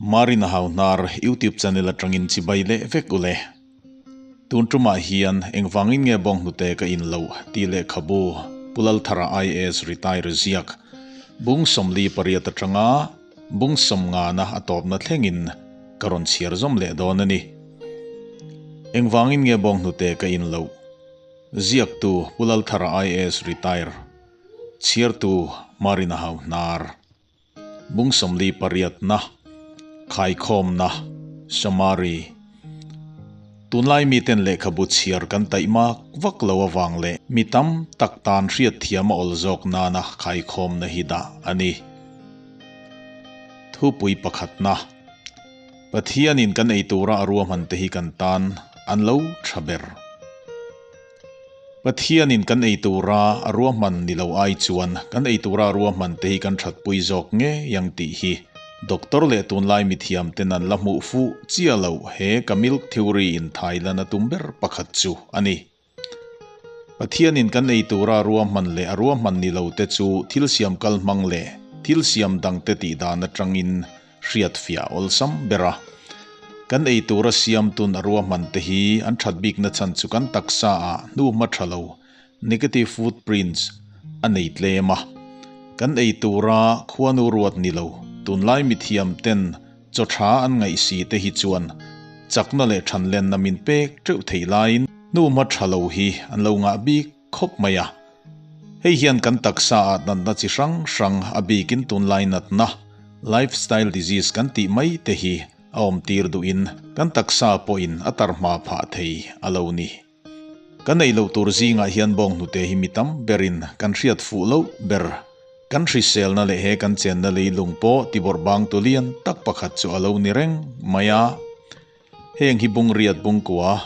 Marina Hauhnar YouTube channel atangin chibai leh vek ule. Tun tumah hian engvangin nge bawnghnute ka in loh tih lehkhabu Pu Lalthara IAS retire ziak bung 48 atanga bung 50 na a tawpna thlengin ka rawn chhiar zawm leh dawn a ni. Engvangin nge bawnghnute ka in loh? Ziaktu Pu Lalthara IAS retire chhiartu Marina Hauhnar. Bung 48 na, Khaikhawmna, Summary, Tunlai miten lehkhabu chhiar kan taih mak vak lo avang leh mi tam tak tan hriatthiam a awl zawk nana khaikhawmna hi dah a ni. Thupui pakhatna, Pathianin kan ei tura a ruahman te hi kan tan an lo tha ber. Pathianin kan ei tura a ruahman ni lo ai chuan kan ei tura a ruahman te hi kan thatpui zawk ngei ang tih hi doctor leh tunlai mithiam ten an la hmuh fuh chiah loh he ka milk theory in Thailand a tum ber pakhat chu a ni. Pathianin kan ei tura a ruahman leh a ruahman ni lo te chu thil siam kal hmang leh thil siam dang te tih dan atangin hriatfiah awlsam ber a. Kan ei tura siamtun a ruahman te hi an that bikna chhan chu kan taksa ah hnuhma tha lo, negative footprints, a nei tlem a. Kan ei tura khuanu ruat ni lo, tunlai mithiam ten chaw tha an ngaih si te hi chuan chakna leh thanlenna min pek teuh theih laiin hnuhma tha lo hi an lo ngah bik khawp mai a. Hei hian kan taksa ah natna chi hrang hrang a bikin tunlai natna, lifestyle disease, kan tih mai te hi a awm tir duhin kan taksa pawhin a tarhma phah thei a lo ni. Kan ei loh tur zingah hian bawnghnute hi mi tam berin kan hriat fuh loh ber. Kan hriselna leh he kan chenna leilung pawh tibawrh bang tu lian tak pakhat chu a lo ni reng mai a. Heng hi bung riat bung kua,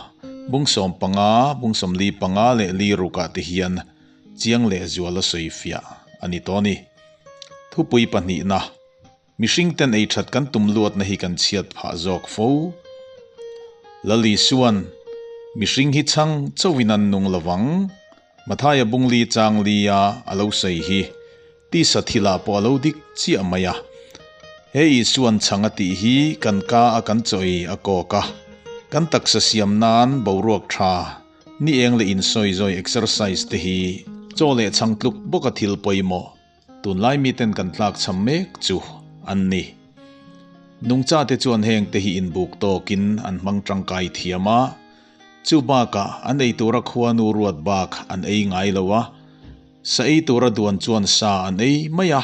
bung 15, bung 45 leh li rukah te hian chiang leh zual a sawi fiah a ni tawh a ni. Thupui pahnihna, Mihring ten ei that kan tum luatna hi kan chhiat phah zawk fo. Lali Suan, Mihring hi chhang chauhin an nung lovang. Mathaia bung li chang li a a lo sawi hi tisa thilah pawh a lo dik chiah mai a. He Isuan chhang a tih hi kan ka a kan chaw ei a kawk a. Kan taksa siam nan boruak tha, ni eng leh insawizawi exercise te hi chaw leh chhang tluk bawka thil pawimawh. Tunlai miten kan tlak cham mek chu an ni. Nungcha te chuan heng te hi inbuk tawkin an hmang tangkai thiam a, chu bakah an ei tura khuanu ruat bak an ei ngai lo a, sa ei tura duan chuan sa an ei mai a,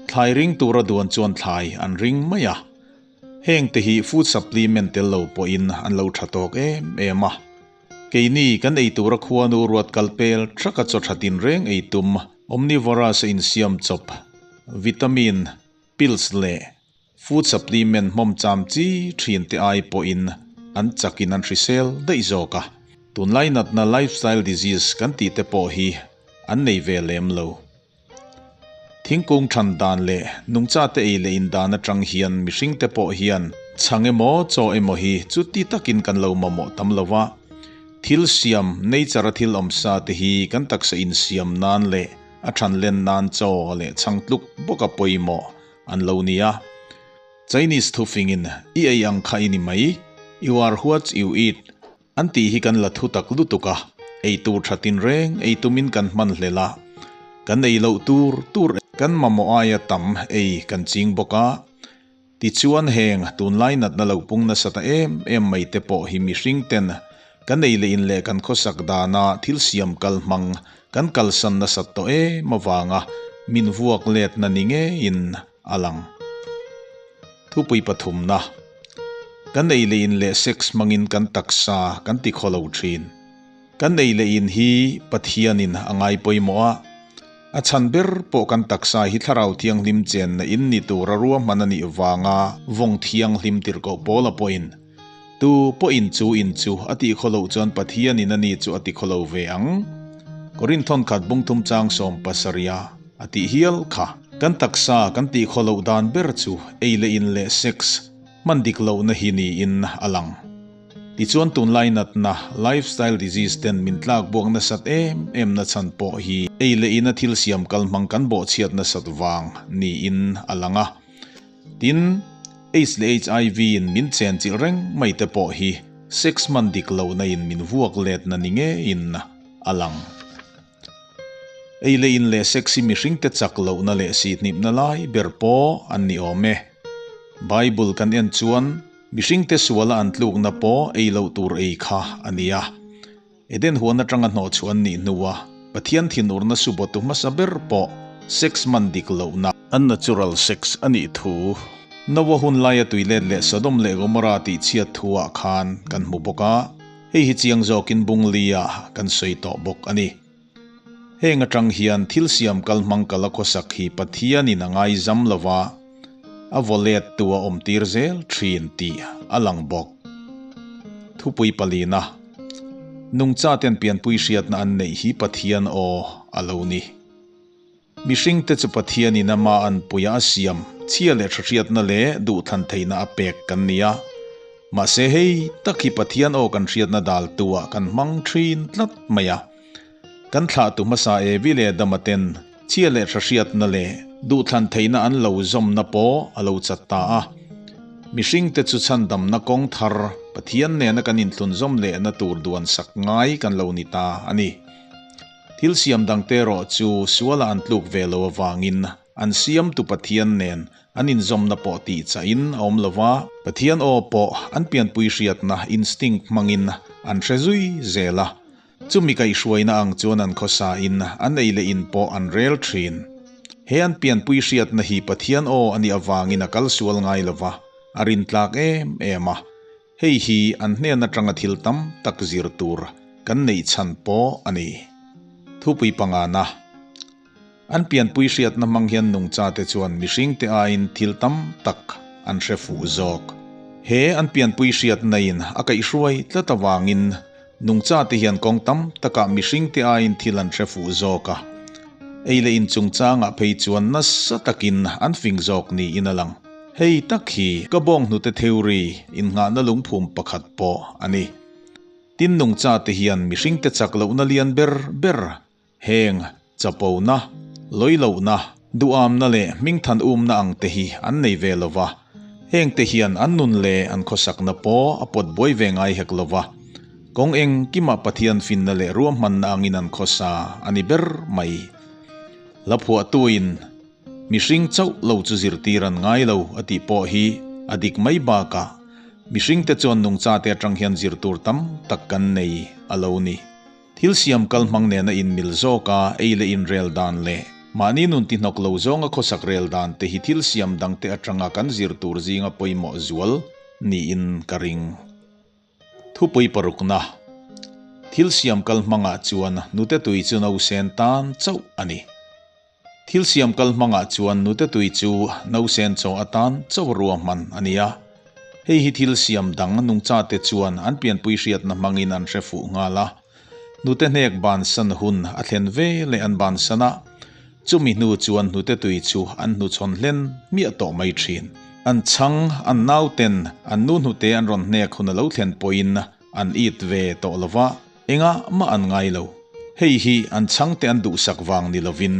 thlai ring tura duan chuan thlai an ring mai a. Heng te hi food supplement tel lo pawhin an lo tha tawk em em a. Keini kan ei tura khuanu ruat kal pel thaka chaw tha tinreng ei tum omnivorous a insiam chawp, vitamin, pills leh food supplement hmawm cham chi thin te ai pawhin an chakin an hrisel daih zawk a. Tunlai natna lifestyle disease kan tih te pawh hi an nei ve lem lo. Thingkung than dan leh nungcha te ei leh in dan atang hian mihring te pawh hian chhang emaw chaw emaw hi chuti takin kan lo mamawh tam lo a. Thil siam, nature a thil awm sa te hi kan taksa insiam nan leh a than len nan chaw leh chhang tluk bawka pawimawh an lo ni a. Chinese thufingin i ei ang kha i ni mai, you are what you eat, An tih hi kan la thu tak lutuk a, ei tur tha tinreng ei tumin kan hman hlel a, kan ei loh tur tur kan mamawh aia tam ei kan ching bawk a. Tichuan heng tunlai natna lo pung nasa ta em em mai te pawh hi mihring ten kan ei leh in leh kan khawsak dana thil siam kal hmang kan kalsan nasat tawh em avanga min vuak letna ni ngeiin a lang. Thupui pathumna, Kan ei leh in leh sex hmangin kan taksa kan ti khaw lo thin. Kan ei leh in hi Pathianin a ngai pawimawh a, a chhan ber pawh kan taksa hi Thlarau Thianghlim chenna in ni tura ruahman a nih vanga vawng thianghlim tirhkoh Paula pawhin, Tu pawhin chu in chu a tih khaw loh chuan Pathianin a ni chu a ti khaw lo ve ang. Korinthon khat bungthum chang 70 a. A tih hial kha. Kan taksa kan tih khaw loh dan ber chu ei leh in leh sex hman dik lohna hi niin a lang. Tichuan tunlai natna, lifestyle disease, ten min tlak buak nasat em em na chhan pawh hi ei leh ina thil siam kal hmang kan bawhchhiat nasat vang niin a lang a. Tin, Aids leh HIV in min chenchilh reng mai te pawh hi sex hman dik lohna in min vuak letna ni ngeiin a lang. Ei leh in leh sex hi mihringte chak lohna leh sihnipna lai ber pawh an ni awm e. Bible kan en chuan mihringte suala an tlukna pawh ei loh tur ei kha a ni a. Eden huan atanga hnawhchhuah an nih hnua Pathian thinurna subawtu hmasa ber pawh sex man dik lohna, unnatural sex, a nih thu Noah hun laia tuilet leh Sodom leh Gomorrah tihchhiat thuah khan kan hmu bawk a, hei hi chiang zawkin Bungli-ah kan sawi tawh bawk a ni. Heng atang hian thil siam kal hmang kal a khawsak hi Pathianin a ngaizam lo va, a vaw let tu a awmtir zel thin tih a lang bawk. Thupui palina, Nungchaten pianpui hriatna an neih hi Pathian aw a lo ni. Mihringte chu Pathianin ama anpuia a siam chhia leh hrahriatna leh duhthlan theihna a pek kan ni a. Mahse hei tak hi Pathian aw kan hriatna daltuah kan hmang thin tlat mai a. Kan thlahtu hmasa Evi leh Adama ten chhia leh hrahriatna leh duhthlan theihna an lo zawmna pawh a lo chat ta a. Mihringte chu chhandamna kawng thar Pathian nena kan inthlunzawm lehna tur duansak ngai kan lo ni ta a ni. Thil siam dangte erawh chu suala an tluk ve lo avangin an siamtu Pathian nen an inzawmna pawh tih chahin a awm lo va, Pathian aw pawh an pianpui hriatna, instinct, hmangin an hre zui zel a. Chumi kaihhruaina ang chuan an khawsain an ei leh in pawh an rel thin. He an pianpui hriatna hi Pathian aw a nih avangin a kal sual ngai lo va, a rintlak em em a. Hei hi an hnen atanga thil tam tak zir tur kan neih chhan pawh a ni. Thupui pangana, An pianpui hriatna hmang hian nungchate chuan mihringte aiin thil tam tak an hre fuh zawk. He an pianpui hriatna in a kaihhruai tlat avangin nungchate hian kawng tam takah mihringte aiin thil an hre fuh zawk a. Ei leh in chungchangah phei chuan nasa takin an fing zawk niin a lang. Hei tak hi ka bawnghnute theory innghahna lungphum pakhat pawh a ni. Tin nungchate hian mihringte chak lohna lian ber ber heng chapona, lawilohna, duhamna leh hmingthan umna ang te hi an nei ve lo va, hengte hian an nun leh an khawsakna pawh a pawt buai ve ngai hek lo va, kawng engkimah Pathian finna leh ruahmanna angin an khawsa a ni ber mai. Hla phuahtuin. Mihring chauh lo chu zirtir an ngai lo a tih pawh hi a dik mai bakah mihringte chuan nungchate atang hian zir tur tam tak kan nei a lo ni. Thil siam kal hmang nena inmil zawka ei leh inrel dan leh mahni nun tihnawk lo zawnga khawsak rel dan te hi thil siam dangte atanga kan zir tur zinga pawimawh zual niin ka ring. Thupui parukna, Thil siam kal hmangah chuan nute tui chu nausen tan chauh a ni. Thil siam kal hmangah chuan nute tui chu nausen chaw atan chaw ruahman a ni a. Hei hi thil siam dang nungchate chuan an pianpui hriatna hmangin an hre fuh nghal a. Nute hnek bansan hun a thlen ve leh an bansan a, chumi hnu chuan hnute tui chu an hnuchhawn hlen hmiah tawh mai thin. An chhang, an nauten an nu hnute an rawn hnek hun a lo thlen pawhin an it ve tawh lo va. Engah mah an ngai lo. Hei hi an chhangte an duhsak vang ni lovin,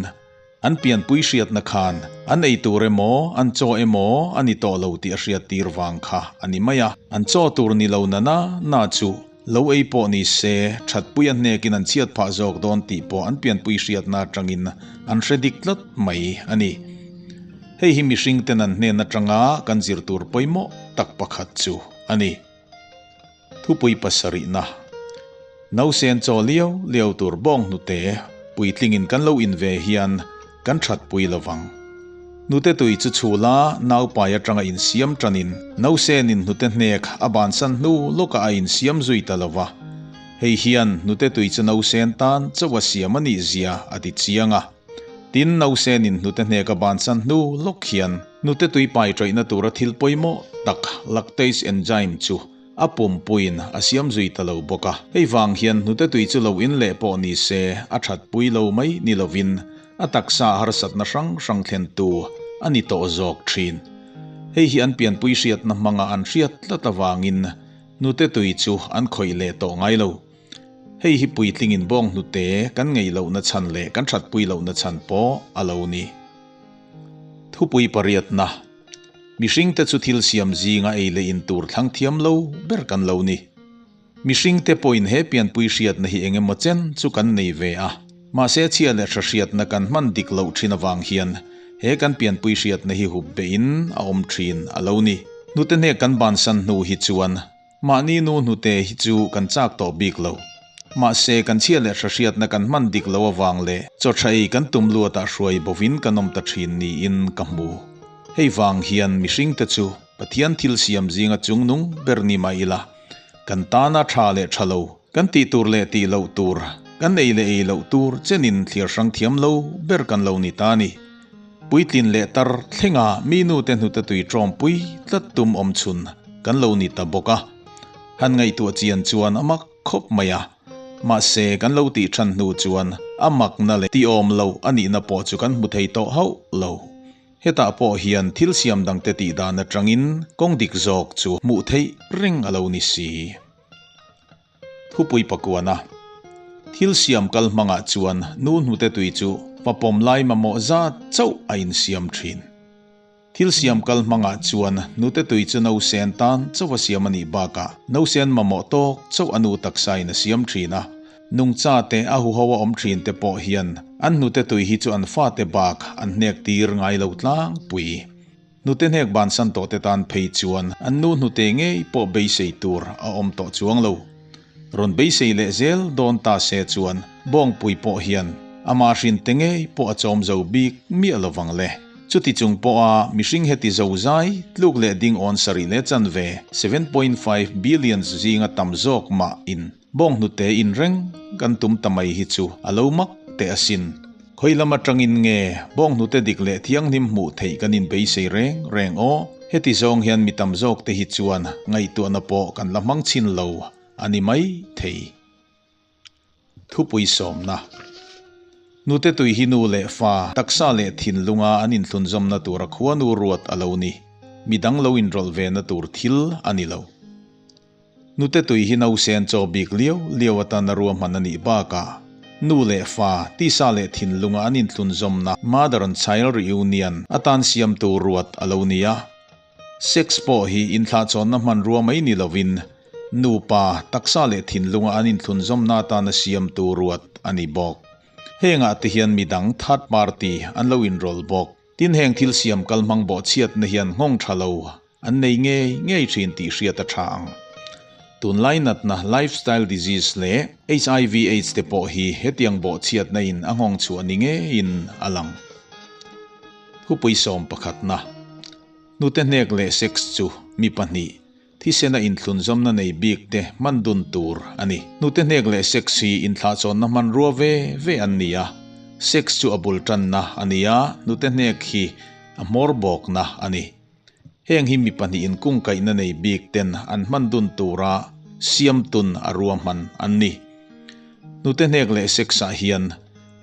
an pianpui hriatna khan an ei tur emaw, an chaw emaw a ni tawh lo tih a hriattir vang kha a ni mai a. An chaw tur ni lo na na na chu lo ei pawh ni se, thatpui a hnekin an chhiat phah zawk dawn tih pawh an pianpui hriatna atangin an hre dik tlat mai a ni. Hei hi mihringten an hnen atanga kan zir tur pawimawh tak pakhat chu a ni. Thupui pasarihna, Nausen chaw liau liau tur bawng hnute puitlingin kan lo in ve hian kan thatpui lo vang. Hnute tui chu chhula naupai atanga insiam tanin nausenin hnute hnek a bansan hnu lawkah a insiam zui ta lo va. Hei hian hnute tui chu nausen tan chauh a siam a nih zia a ti chiang a. Tin, nausenin hnute hnek a bansan hnu lawk hian hnute tui pai ṭaihna tura thil pawimawh tak lactase enzyme chu a pumpuiin a siam zui ta lo bawk a. Hei vang hian hnute tui chu lo in leh pawh ni se a ṭhatpui lo mai ni lovin a taksa harsatna hrang hrang thlentu a ni tawh zawk ṭhin. Hei hi an pianpui hriatna hmanga an hriat tlat avangin hnute tui chu an khawih leh tawh ngai lo. Hei hi puitlingin bawng hnute kan ngei lohna chhan leh kan thatpui lohna chhan pawh a lo ni. Thupui pariatna. Mihringte chu thil siam zinga ei leh in tur thlang thiam lo ber kan lo ni. Mihringte pawhin he pianpui hriatna hi eng emaw chen chu kan nei ve a, mahse chhia leh hra hriatna kan hman dik loh thin avang hian he kan pianpui hriatna hi hup beihin a awm thin a lo ni. Hnute hnek kan bansan hnu hi chuan Mahni nu hnute hi chu kan chak tawh bik lo. Mahse, kan chhia leh hra hriatna kan hman dik lo avang leh chaw tha ei kan tum luatah hruai bovin kan awm ta thin niin ka hmu. Hei vang hian mihringte chu Pathian thil siam zinga chungnung ber ni mah ila, kan tana tha leh tha lo, kan tih tur leh tih loh tur, kan ei leh ei loh tur chenin thliar hrang thiam lo ber kan lo ni ta a ni. Puitlin leh tar thlenga mi nute hnute tui ṭawmpui tlat tum awm chhun kan lo ni ta bawk a. Han ngaihtuah chian chuan a mak khawp mai a. Mahse, kan lo tih ṭhan hnu chuan a makna leh tihawm loh a nihna pawh chu kan hmu thei tawh hauh lo. Hetah pawh hian thil siam dangte tih dan aṭangin kawng dik zawk chu hmuh theih reng a lo ni si. Thupui pakuana thil siam kal hmangah chuan nu hnute tui chu fa pawm lai mamawh zat chauh a insiam thin. Thil siam kal hmangah chuan hnute tui chu nausen tan chauh a siam a nih bakah nausen mamawh tawk chauh a nu taksain a siam thin a. Nungcha te a huho a awm thin te pawh hian an hnute tui hi chu an fate bak an hnek tir ngai lo tlangpui. Hnute hnek bansan tawh te tan phei chuan an nu hnute ngei pawh beisei tur a awm tawh chuang lo. Rawn beisei leh zel dawn ta se chuan Bawngpui pawh hian ama hrinte ngei pawh a chawm zo bik miah lo vang le. Chuti chung pawha mihring heti zo zai tluk leh ding awn sarih leh chanve, 7.5 billions, zinga tam zawk mah in Bawng hnute in reng kan tum ta mai hi chu a lo mak teh asin. Khawi lam atangin nge bawng hnute dik leh thianghlim hmuh theih kan inbeisei reng reng aw? Heti zawng hian mi tam zawk te hi chuan ngaihtuahna pawh kan la hmang chhin lo a ni mai thei. Thupui sawmna. Nute tui hi nu leh fa, taksa leh thinlunga an inthlunzawmna tura khuanu ruat a lo ni. Midang lo inrawlh ve na tur thil a ni lo. Nute tui hi nausen chaw bik liau liau atan a ruahman a nih bakah nu leh fa, tisa leh thinlunga an inthlunzawmna Mother and Child Reunion atan siamtu ruat a lo ni a. Sex pawh hi inthlahchawnna hmanrua mai ni lovin nupa, taksa leh thinlunga an inthlunzawmna atana siamtu ruat a ni bawk. Hengah te hian midang, third party, an lo inrawlh bawk. Tin heng thil siam kalhmang bawhchhiatna hian nghawng tha lo An nei ngei ngei thin tih hriat a tha ang. Tunlai natna, lifestyle disease, leh hiv aids te pawh hi hetiang bawhchhiatna in a nghawng chhuah ni ngeiin a lang. Thupui sawm pakhatna, Hnute hnek leh sex chu mi pahnih, thisena inthlunzawmna nei bik te hman dun tur a ni. Hnute hnek leh sex hi inthlahchawnna hmanrua ve ve an ni a, sex chu a bul tanna a ni a, hnute hnek hi a hmawr bawkna a ni. Heng hi mi pahnih inkungkaihna nei bik ten an hman dun tura siamtun a ruahman an ni. Hnute hnek leh sex ah hian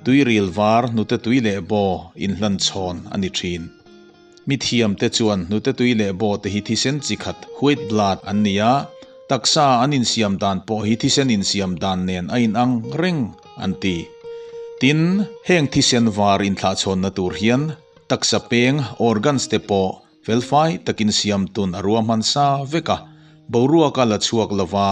tuiril var hnute tui leh baw inhlan chhawn a ni thin. Mi thiam te chuan hnute tui leh baw te hi thisen chi khat, white blood, an ni a, taksa an insiam dan pawh hi thisen insiam dan nen a inang reng an ti. Tin, heng thisen var inthlahchhawnna tur hian Taksa peng, organs, te pawh felfai takin siam tun a ruahman sa vek a, boruak a la chhuak lova,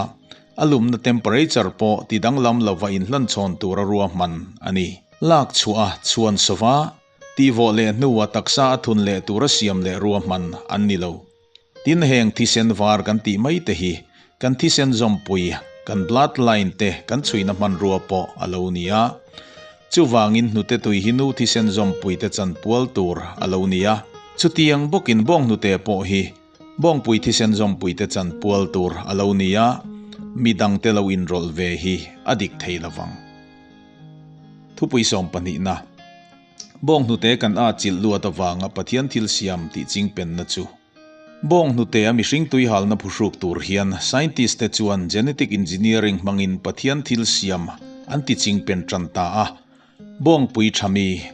a lumna temperature pawh ti danglam lova inhlanchhawn tur a ruahman a ni. Lak chhuah a chhuan sova, tihvawh leh hnua taksa a thun leh tura siam leh ruahman an ni lo. Tin heng thisen var kan tih mai te hi kan thisen zawmpui, kan blood line te kan chhuina hmanrua pawh a lo ni a. Chuvangin hnute tui hi nu thisen zawmpui te chan pual tur a lo ni a. Chutiang bawkin bawng hnute pawh hi bawngpui thisen zawmpui te chan pual tur a lo ni a, midangte lo inrawlh ve hi a dik thei lovang. Thupui sawmpahnihna. Bawng hnute kan a chilh luat avanga Pathian thil siam tih chingpenna chu. Bawng hnute a mihring tuihalna phuhruk tur hian scientist te chuan genetic engineering hmangin Pathian thil siam an ti chingpen tan ta a. Bawngpui tha mi,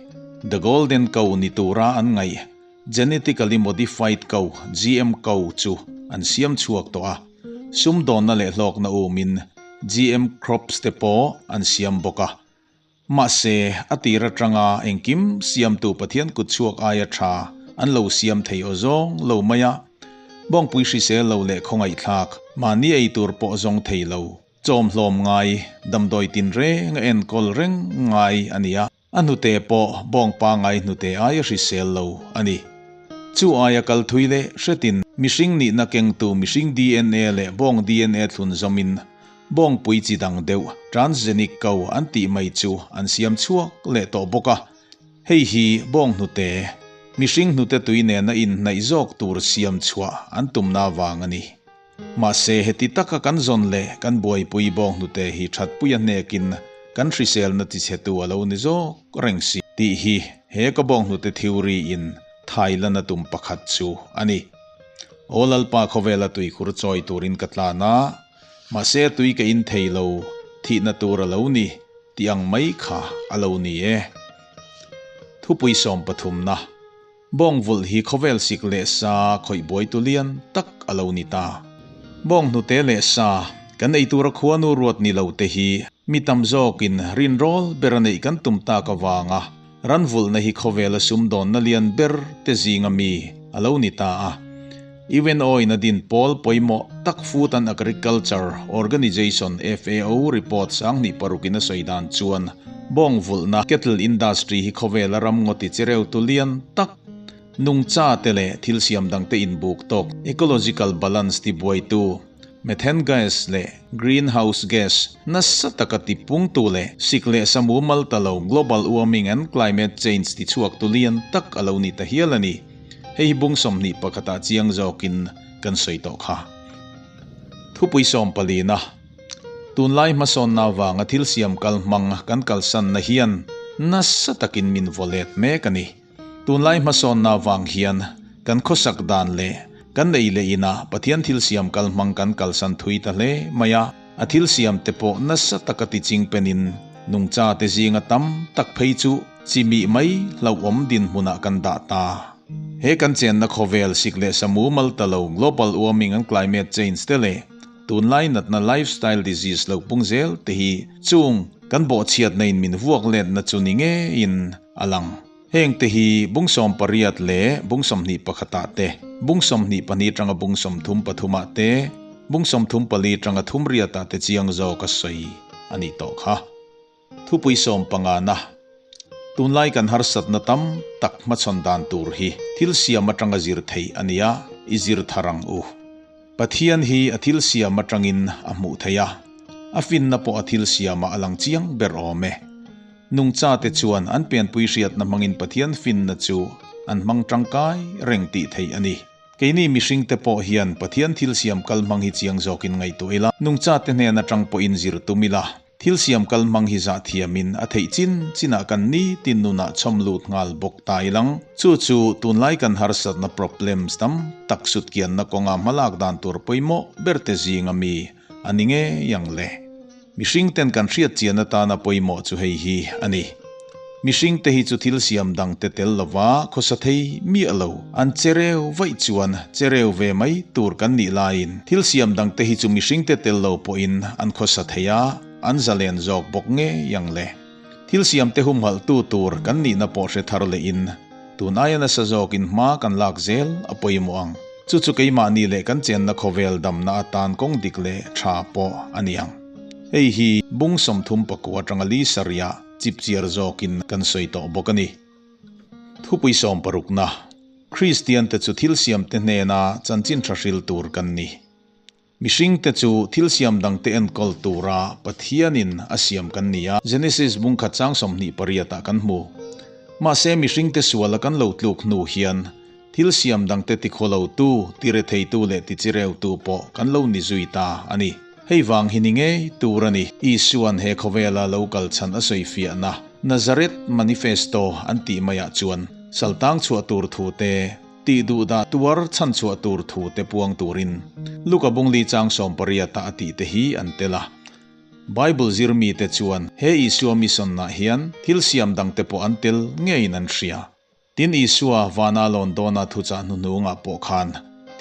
the golden cow ni tura an ngaih genetically modified cow, GM cow, chu an siam chhuak tawh a. Sumdawnna leh hlawkna umin GM crops te pawh an siam bawk a. Mahse, a tir atanga engkim siamtu Pathian kut chhuak aia tha an lo siam thei awzawng lo mai a. Bawngpui hrisel lo leh khawngaihthlak, mahni ei tur pawh zawng thei lo, chawmhlawm ngai, damdawi tinreng a enkawl reng ngai a ni a. A hnute pawh bawng pangai hnute aia hrisel lo a ni. Chu aia kal thui leh hretin mihring nihna kengtu mihring dna leh bawng dna thlun zawmin bawngpui chi dang deuh transgenic cow an tih mai chu an siam chhuak leh tawh bawk a. Hei hi bawng hnute, mihring hnute tui nena inhnaih zawk tur siam chhuah an tumna vang a ni. Mahse, heti taka kan zawn leh kan buaipui bawng hnute hi thatpui a hnekin kan hriselna tichhetu a lo ni zawk reng si tih hi he ka bawng hnute theory in Thailand a tum pakhat chu a ni. Aw Lalpa khawvela tuikhur chawi turin ka tlan a, mahse tui ka in thei lo, thihna tur a lo ni tih ang mai kha a lo ni e. Thupui sawmpathumna. Bawng vulh hi khawvel sik leh sa khawih buaitu lian tak a lo ni ta. Bawng hnute leh sa kan ei tura khuanu ruat ni lo te hi mi tam zawkin rinrawl ber a neih kan tum tak avanga ran vulhna hi khawvela sumdawnna lian ber te zinga mi a lo ni ta a. UNO in a din pawl pawimawh tak Food and Agriculture Organization, FAO, report 2006 in a sawi dan chuan bawng vulhna, cattle industry, hi khawvela ram ngawti chereutu lian tak, nungcha te leh thil siam dangte inbuk tawk, ecological balance tibuaitu, methane gas leh greenhouse gas nasa taka tipungtu leh sik leh sa mumal ta lo, global warming and climate change, tichhuaktu lian tak a lo ni ta hial a ni. Hei hi bung 21 ah chiang zawkin kan sawi tawh kha. Thupui sawmpalina, Tunlai hmasawnna avanga thil siam kal hmang kan kalsanna hian nasa takin min vaw let mek a ni. Tunlai hmasawnna avang hian kan khawsak dan leh kan ei leh inah Pathian thil siam kal hmang kan kalsan thui ta hle mai a. A thil siam te pawh nasa taka tiching penin nungcha te zinga tam tak phei chu Chimih mai hlauhawm dinhmunah kan dah ta. He kan chenna khawvel sik leh sa mumal ta lo, global warming and climate change te leh tunlai natna lifestyle disease lo pung zel te hi chung kan bawhchhiatna in min vuak letna chu ni ngeiin a lang. Heng te hi bung 18 leh bung 21 ah te, bung 22 tanga bung 33 ah te, bung 34 tanga 38 ah te chiang zawk a sawi a nih tawh kha. Thupui sawmpangana, Tunlai kan harsatna tam tak hmachhawn dan tur hi thil siam atanga zir theih a nia, i zir thar ang u. Pathian hi a thil siam atangin a hmuh theih a, a finna pawh a thil siamah a lang chiang ber awm e. Nungchate chuan an pianpui hriatna hmangin Pathian finna chu an hmang tangkai reng tih theih a ni. Keini mihringte pawh hian Pathian thil siam kal hmang hi chiang zawkin ngaihtuah ila, nungchate hnen atang pawhin zir tum ila, Thil siam kal hmang hi zah thiamin a theih chin chinah kan nitin nunah chhawm lut nghal bawk ta ilang. Chu chu tunlai kan harsatna problems tam tak sutkianna kawnga hmalak dan tur pawimawh berte zinga mi a ni ngei ang le. Mihringten kan hriat chian atana pawimawh chu hei hi a ni. Mihringte hi chu thil siam dangte tel lova khawsa thei miah lo. An che reu vaih chuan che reu ve mai tur kan nih laiin thil siam dangte hi chu mihringte tel lo pawhin an khawsa thei a, an zalen zawk bawk ngei ang le. Thil siamte humhalhtu tur kan nihna pawh hre thar lehin tun aia nasa zawkin hma kan lak zel a pawimawh ang. Chu chu keimahni leh kan chenna khawvel damna atan kawng dik leh tha pawh a ni ang. Hei hi bung 34 atanga li sarihah Chipchiar zawkin kan sawi tawh bawk a ni. Thupui sawmparukna, Kristiante chu thil siamte hnena chanchin tha hril tur kan ni. Mihringte chu thil siam dangte enkawl tura Pathianin a siam kan ni a, Genesis bung khat chang 28 ah kan hmu. Mahse mihringte suala kan lo tluk hnu hian thil siam dangte tikhawlotu, tiretheitu leh tichireutu pawh kan lo ni zui ta a ni. Hei vang hi ni ngei tur a ni. Isua'n he khawvela lo kal chhan a sawi fiahna Nazareth Manifesto an tih maiah chuan saltang chhuah tur thu te, tih duh dah tuar chhan chhuah tur thu te puang turin Luka bungli chang 18 a tih te hi an tel a. Bible zirmite chuan he Isua mission-ah hian thil siam dangte pawh an tel ngeiin an hria. Tin, Isua vana lawn dawna thuchah hnuhnungah pawh khan,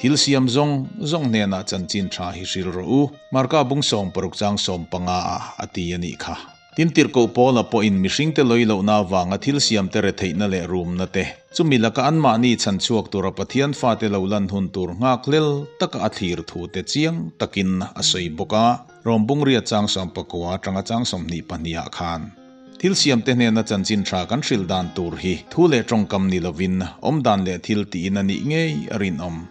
Thil siam zawng zawng hnenah chanchin tha hi hril rawh u, Marka bung 16 chang 15 ah a ti a nih kha. Tin, Tirhkoh Paula pawhin mihringte lawi lohna avanga thil siamte retheihna leh rumna te, chumi laka anmahni chhanchhuak tura Pathian fate lo lan hun tur nghakhlel taka a thlir thute chiang takin a sawi bawk a, Rom Bungria chang 19 atanga chang 22 ah khan. Thil siamte hnena chanchin tha kan hrilh dan tur hi thu leh tawngkam ni lovin awmdan leh thil tiin a nih ngei a rinawm.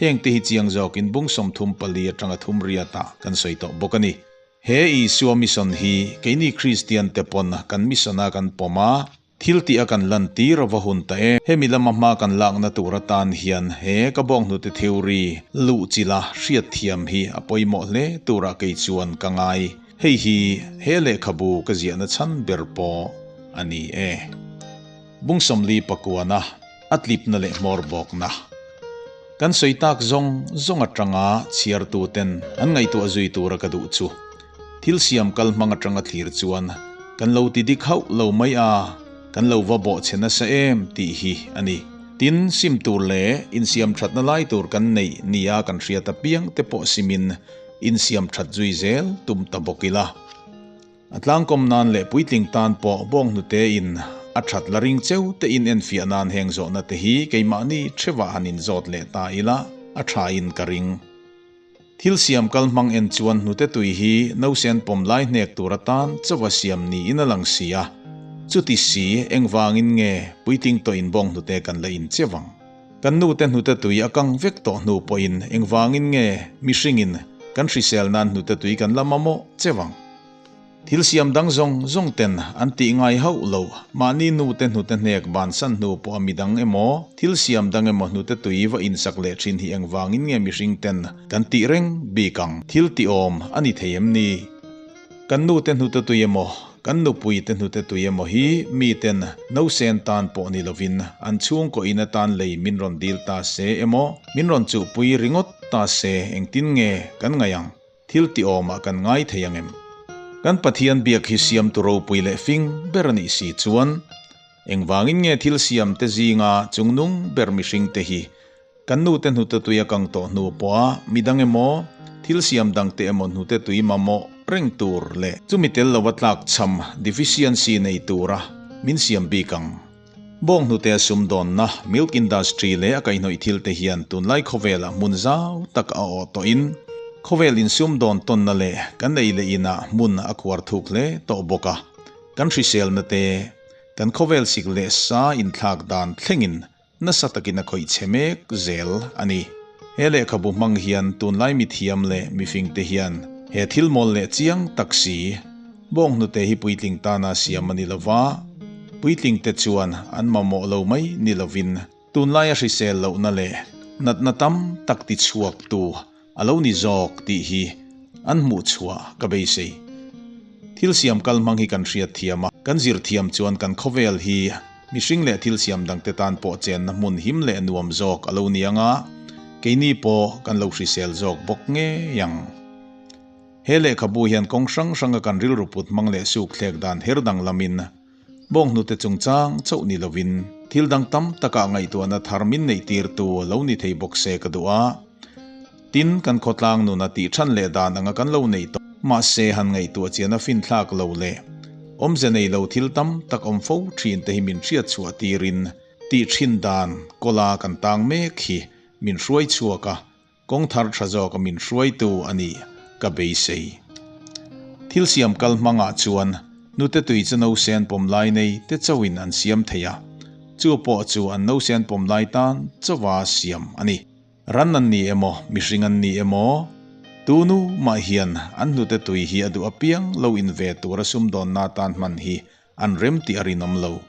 Heng te hi chiang zawkin bung 34 atanga thum riatah kan sawi tawh bawk a ni. He Isua mission hi keini Kristian te pawn kan mission a kan pawm a, thil tih a kan lan tir a va hun ta em. Hemi lama hma kan lakna tur atan hian he ka bawnghnute theory luh chila hriatthiam hi a pawimawh hle turah kei chuan ka ngai. Hei hi he lehkhabu ka ziahna chhan ber pawh a ni e. Bung 49 a tlipna leh hmawr bawkna. Kan sawi tak zawng zawng atanga chhiartuten an ngaihtuah zui tura ka duh chu thil siam kal hmang atanga thlir chuan kan lo ti dik hauh lo mai a, kan lo va bawh chhe nasa em tih hi a ni. Tin, sim tur leh insiam thatna lai tur kan neih nia kan hriat apiang te pawh simin insiam that zui zel tum ta bawk ila. A tlangkawm nan leh puitling tan pawh bawnghnute in a that la ring cheu te in enfiah nan heng zawhna te hi keimahni thevah han in zawt leh ta ila a tha in ka ring. Thil siam kal hmang en chuan hnute tui hi nausen pawm lai hnek tur atan chawa siam niin a lang si a, chuti si engvangin nge puitling tawh in bawnghnute kan la in cheu ang? Kan nute hnute tui a kang vek tawh hnu pawhin engvangin nge mihringin kan hrisel nan hnute tui kan la mamawh cheu ang? Thil siam dang zawng zawng ten an tih ngai hauh lo. Mahni nute hnute hnek bansan hnu pawh a midang emaw, thil siam dang emaw hnute tui va insak leh thin hi engvangin nge mihring ten kan tih reng bik ang? Thil tih awm a ni thei em ni? Kan nute hnute tui emaw, kan nupui te hnute tui emaw hi mi ten nausen tan pawh ni lovin an chhungkaw in atan lei min rawn dil ta se emaw, min rawn chuhpui ringawt ta se engtin nge kan ngaih ang? Thil ti awmah kan ngai thei ang em? Kan Pathian biak hi siamtu ropui leh fing ber a nih si chuan, engvangin nge thil siamte zinga chungnung ber mihringte hi kan nute hnute tui a kang tawh hnu pawha midang emaw, thil siam dangte emaw hnute tui mamawh reng tur leh chumi tel lova tlakchham, deficiency, nei tura min siam bik ang? Bawnghnute a sumdawnna, milk industry, leh a kaihhnawih thil te hian tunlai khawvelah hmun zau tak a awh tawhin, khawvel insumdawn tawnna leh kan ei leh inah hmun a khuar thuk hle tawh bawk a, kan hriselna te, kan khawvel sik leh sa inthlak dan thlengin nasa takin a khawih chhe mek zel a ni. He lehkhabu hmang hian tunlai mithiam leh mifingte hian he thil mawl leh chiang tak si, Bawnghnute hi puitling tana siam a ni lova, puitlingte chuan an mamawh lo mai ni lovin tunlaia hrisel lohna leh natna tam tak tichhuaktu a lo ni zawk tih hi an hmuhchhuah ka beisei. Thil siam kal hmang hi kan hriat thiam a, kan zir thiam chuan kan khawvel hi mihring leh thil siam dangte tan pawh chenna hmun him leh nuam zawk a lo ni ang a, keini pawh kan lo hrisel zawk bawk ngei ang. He lehkhabu hian kawng hrang hranga kan rilru put hmang leh suk thlek dan her dang lamin bawnghnute chungchang chauh ni lovin thil dang tam takah ngaihtuahna thar min neihtirtu lo ni thei bawk se ka duh a. Tin, kan khawtlang nuna tih than leh dan anga kan lo neih tawh. Mahse, han ngaihtuah chian a finthlak lo leh awmze nei lo thil tam tak awm fo thin te hi min hriat chhuah tirin tih thin dan kawla kan tang mek hi min hruai chhuak a. Kawng thar tha zawk a min hruaitu a nih ka beisei. Thil siam kal hmangah chuan nute tui chu nausen pawm lai nei te chauhin an siam thei a, chu pawh chu an nausen pawm lai tan chauha siam a ni. Ran an ni emaw, mihring an ni emaw, tu nu mah hian an hnute tui hi a duh apiang lo in ve tura sumdawnna tan hman hi an rem tih a rinawm lo.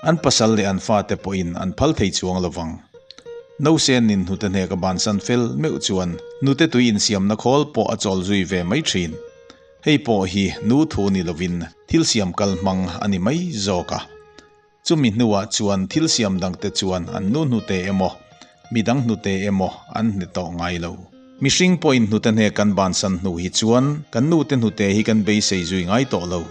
An pasal leh an fate pawhin an phal thei chuang lo vang. Nausenin hnute hnek a bansan fel meuh chuan nute tui insiamna khawl pawh a chawl zui ve mai thin. Hei pawh hi nu thu ni lovin thil siam kal hmang a ni mai zawk a. Chumi hnuah chuan thil siam dangte chuan an nu hnute emaw, midang hnute emaw an hne tawh ngai lo. Mihring pawhin hnute hnek kan bansan hnu hi chuan kan nute hnute hi kan beisei zui ngai tawh lo.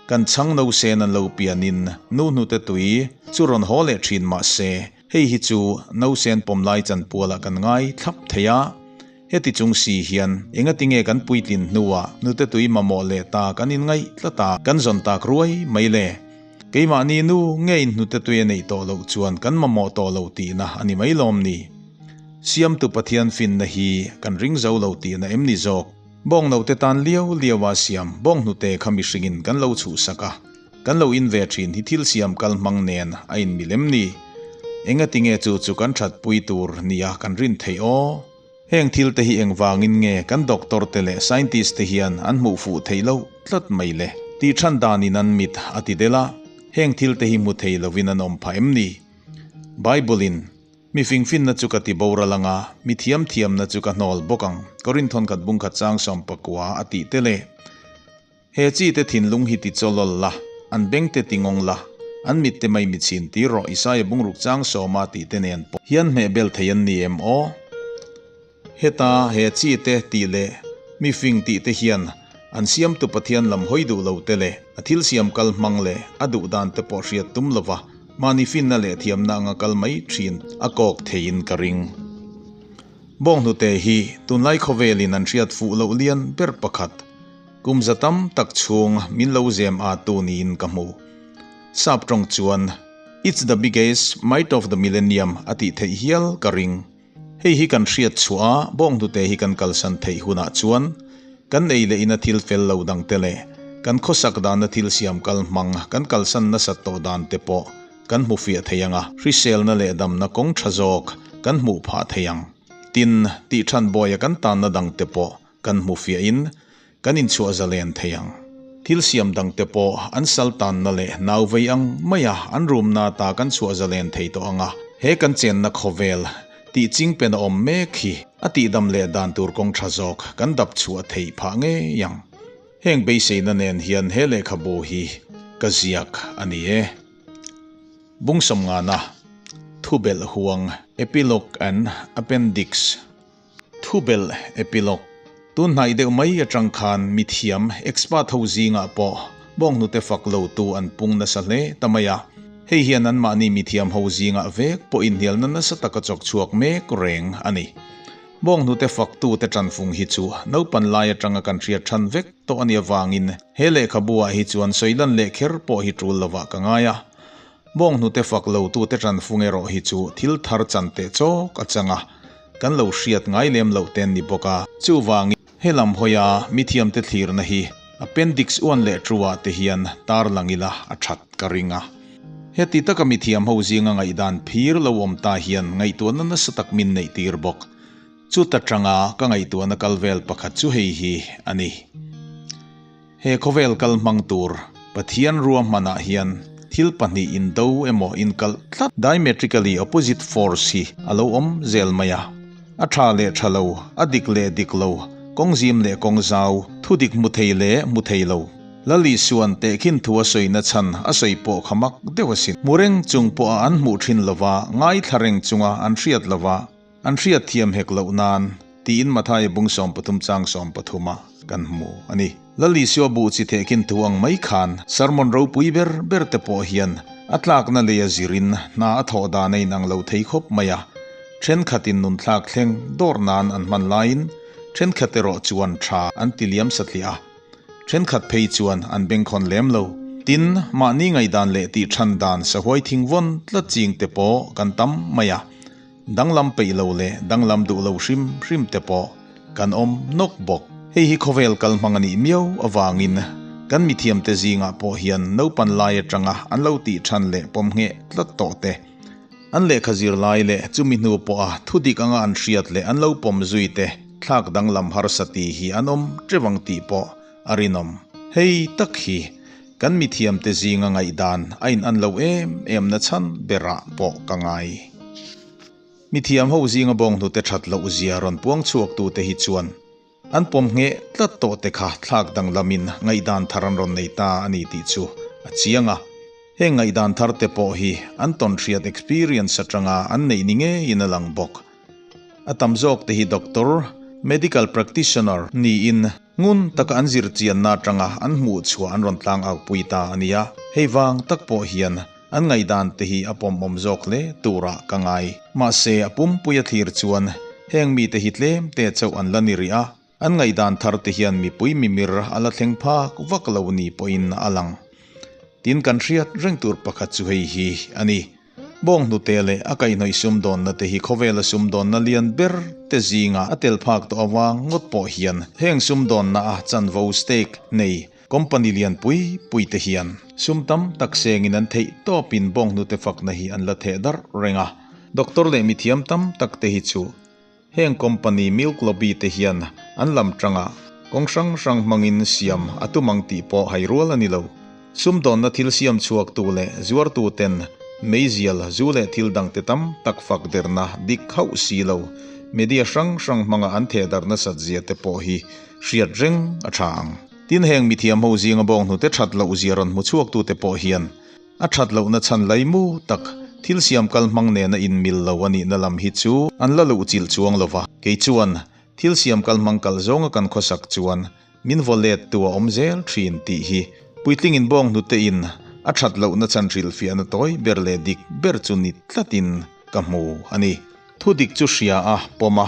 Kan chhang no sen an lo pianin nu hnute tui chu rawn haw leh thin mah se, hei hi chu no sen pawm lai chanpualah kan ngai thlap thei a. Heti chung si hian engatinge kan puitlin hnuah hnute tui mamawh leh ta kan inngaih tlat a, kan zawn tak ruai mai le? Keimahni nu ngeiin hnute tui a neih tawh loh chuan kan mamawh tawh lo tihna a ni mai lawm ni? Siamtu Pathian finna hi kan ring zo lo tihna em ni zawk? Bawng note tan liau liaua siam bawng hnute kha mihringin kan lo chhuhsak a, Kan lo in ve thin hi thil siam kal hmang nen a in mi lem ni. Engatinge chu chu kan thatpui tur nia kan rin theih aw? Heng thil te hi engvangin nge kan doctor te leh scientist te hian an hmuh fuh theih loh tlat mai le? Tih than danin an mit a ti del a, heng thil te hi hmu thei lovin an awm phah em ni? Bible in, Mi fingfinna chu ka ti boral anga, mi thiamthiamna chu ka hnawl bawk ang, Korinthon khat bungkhat chang 19 a tih te le. He chi te thinlung hi ti chawlawl la, an beng te ti ngawng la, an mit te mai mi chhin tir rawh Isaia bungruk chang sawma tih te nen pawh hian hmeh bel thei an ni em aw? Heta he chi te tih leh mi fing tih te hian an siamtu Pathian lam hawi duh lo te leh a thil siam kal hmang leh a duh dan te pawh hriat tum lova mahni finna leh thiamna anga kal mai thin a kawk theiin ka ring. Bawnghnute hi tunlai khawvelin an hriat fuh loh lian ber pakhat. Kum za tam tak chhung min lo zem a tu niin ka hmu. Sap tawng chuan, It's the biggest might of the millennium a tih theih hial ka ring. Hei hi kan hriat chhuah a, bawnghnute hi kan kalsan theih hunah chuan kan ei leh ina thil fel lo dang te leh kan khawsak dana thil siam kal hmang kan kalsan nasat tawh dan te pawh kan hmu fiah thei ang a, hriselna leh damna kawng tha zawk kan hmuh phah thei ang. Tin, tih than bawia kan tanna dang te pawh Kan hmu fiahin kan inchhuah zalen thei ang. Thil siam dangte pawh an sal tanna leh nau vei ang maia an rumna ta kan chhuah zalen thei tawh ang a, he kan chenna khawvel tih chingpen a awm mek hi a tihdam leh dan tur kawng tha zawk kan dap chhuah theih phah ngei ang. Heng beiseina nen hian he lehkhabu hi ka ziak a ni e. Bung sawmngana thubelh huang Epilogue and Appendix. Thubelh, Epilogue, Tun hnaih deuh mai atang khan mithiam, expert ho zingah pawh bawnghnute fak lotu an pung nasa hle ta mai a. Hei hian anmahni mithiam ho zingah vek pawh inhnialna nasa taka chawk chhuak mek reng a ni. Bawnghnute faktute tanfung hi chu naupan lai atanga kan hriat than vek tawh a nih avangin he lehkhabu-ah hi chuan sawilan leh kher pawh hi tul lovah ka ngai a. Bawnghnute fak lotute tanfung erawh hi chu thil thar chan teh chawk a chang a. Kan lo hriat ngai lem loh te an ni bawk a. Chuvangin, he lam hawia mithiamte thlirna hi Appendix uan leh ṭuah te hian tarlang ila a ṭhat ka ring a. Heti taka mithiam ho zinga ngaihdan phir lo awm ta hian ngaihtuahna nasa tak min neih tir bawk. Chuta ṭanga ka ngaihtuahna kal vel pakhat chu hei hi a ni. He khawvel kal hmang tur Pathian ruahmanah hian thil pahnih indo emaw inkalh tlat, diametrically opposite force, hi a lo awm zel mai a. A tha leh tha lo, a dik leh dik lo, kawng zim leh kawng zau, thu dik hmu thei leh hmu thei lo. Lal Isuan tehkhin thu a sawina chhan a sawi pawh kha mak deuh asin. Hmu reng chung pawha an hmuh thin lova, ngaithla reng chunga an hriat lova, An hriat thiam hek loh nan tiin Mathaia bung 13 chang 13 a kan hmu a ni. Lal Isua buh chi thehkhin thu ang mai khan sermon ropui ber ber te pawh hian a tlakna lei a zirin hna a thawh dan a inang lo thei khawp mai a, thenkhatin nunthlak thleng dawr nan an hman laiin thenkhat erawh chuan tha an ti liam satliah a, thenkhat phei chuan an bengkhawn lem lo. Tin, mahni ngaihdan leh tih than dan sahuai thing vawn tlat ching te pawh kan tam mai a. Danglam peih lo leh danglam duh lo hrim hrim te pawh kan awm nawk bawk. Hei hi khawvel kal hmang a nih miau avangin kan mithiamte zingah pawh hian naupan lai atanga an lo tih than leh pawm ngheh tlat tawh te, an lehkha zir lai leh chumi hnu pawha thudik anga an hriat leh an lo pawm zui te thlak danglam harsa tih hi an awm teuh ang tih pawh a rinawm. Hei tak hi kan mithiamte zinga ngaihdan a in an lo em em na chhan berah pawh ka ngai. Mithiam ho zinga bawnghnute that loh zia rawn puang chhuak tute hi chuan an pawm ngheh tlat tawh te kha thlak danglamin ngaihdan thar an rawn nei ta a ni tih chu a chiang a. Heng ngaihdan thar te pawh hi an tawnhriat experience atanga an neih ni ngeiin a lang bawk. A tam zawk te hi doctor, medical practitioner, niin Ngun taka an zir chianna atanga an hmuh chhuah an rawn tlang au pui ta a nia. Hei vang tak pawh hian an ngaihdan te hi a pawmawm zawk hle turah ka ngai. Mahse a pumpui a thlir chuan Heng mite hi tlem te chauh an la ni rih a, an ngaihdan thar te hian mipui mimir a la thleng phak vak lo ni pawhin a lang. Tin kan hriat reng tur pakhat chu hei hi a ni. Bawng hnute leh a kaihhnawih sumdawnna te hi khawvela sumdawnna lian ber te zinga a tel phak tawh avang ngawt pawh hian heng sumdawnna a chanvo stake nei company lian pui pui te hian sum tam tak sengin an theih tawpin bawng hnute fakna hi an la theh darh reng a. Doctor leh mithiam tam tak te hi chu heng company milk lobby te hian an lam tanga kawng hrang hrang hmangin siam a tum ang tih pawh hai rual a ni lo. Sumdawnna thil siam chhuaktu leh zuartu ten meizial zu leh thil dangte tam tak fak derna dik hauh si lo media hrang hrang hmanga an theh darh nasat zia te pawh hi hriat reng a tha ang. Tin heng mithiam ho zinga bawng hnute that loh zia rawn hmu chhuaktute pawh hian A that lohna chhan laimu tak, thil siam kal hmang nena inmil lo a nihna lam hi chu an la luh chilh chuang lo va. Kei chuan, thil siam kal hmang kal zawnga kan khawsak chuan min vaw let tu a awm zel thin tih hi puitlingin bawng hnutein a that lohna chhan hrilhfiahna tawi ber leh dik ber chu ni tlatin ka hmu a ni. Thu dik chu hria a, pawm a,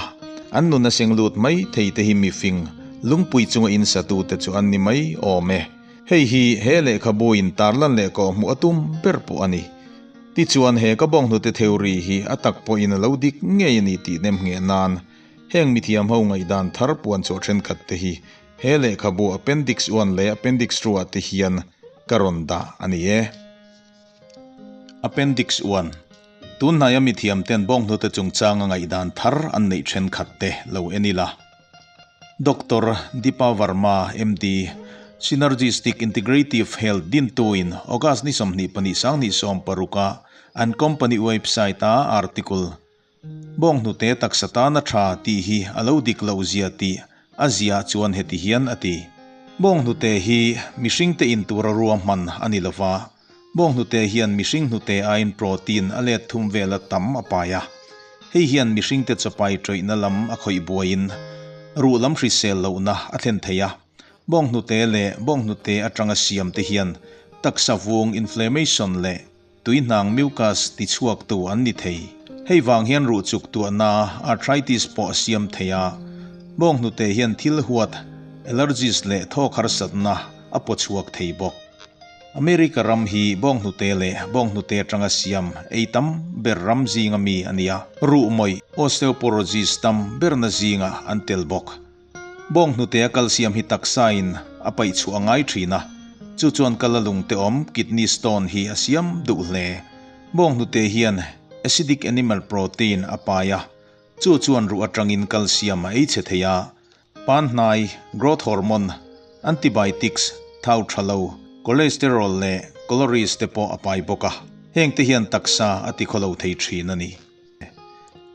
an nun a seng lut mai thei te hi mifing, lungpui chunga insatute chu an ni mai awm e. Hei hi he lehkhabu in tarlan leh kawhhmuh a tum ber pawh a ni. Tichuan he ka bawnghnute theory hi a tak pawhin a lo dik ngei a ni tih nem ngheh nan heng mithiam ho ngaihdan thar puan chhuah thenkhat te hi he lehkhabu Appendix 1 leh Appendix 2 ah te hian ka rawn dah a ni e. Appendix 1. Tunhnaia mithiam ten bawnghnute chungchanga ngaihdan thar an neih thenkhat te lo en ila. Doctor Deepa Varma, MD, Synergistic Integrative Health dintuin August ni 22 2016 a an company website a article Bawnghnute taksa tana tha tih hi a lo dik loh zia tih a ziah chuan heti hian a ti. Bawnghnute hi mihringte in tura ruahman a ni lova, Bawnghnute hian mihring hnute aiin protein a let thum vela tam a pai a. Hei hian mihringte chapai tawihna lam a khawih buaiin ruh lam hrisel lohna a thlen thei a. Bawnghnute leh bawnghnute atanga siam te hian taksa vung inflammation leh tuihnang mucus tichhuaktu an ni thei. Hei vang hian ruh chuk tuahna arthritis pawh a siam thei a. Bawnghnute hian thil huat allergies leh thawk harsatna a pawchhuak thei bawk. America ram hi bawnghnute leh bawnghnute atanga siam ei tam ber ram zinga mi a ni a, ruh mawih, osteoporosis, tam berna zingah an tel bawk. Bawnghnute a kalsiam hi taksain a paih chhuah a ngai thin a, chu chuan kal a lungte awm, kidney stone, hi a siam duh hle. Bawnghnute hian acidic animal protein a pai a, chu chuan ruh atangin kalsiam a ei chhe thei a, Panhnai, growth hormone, antibiotics, thau tha lo, cholesterol leh calories te pawh a pai bawk a, heng te hian taksa a ti khawlo thei thin a ni.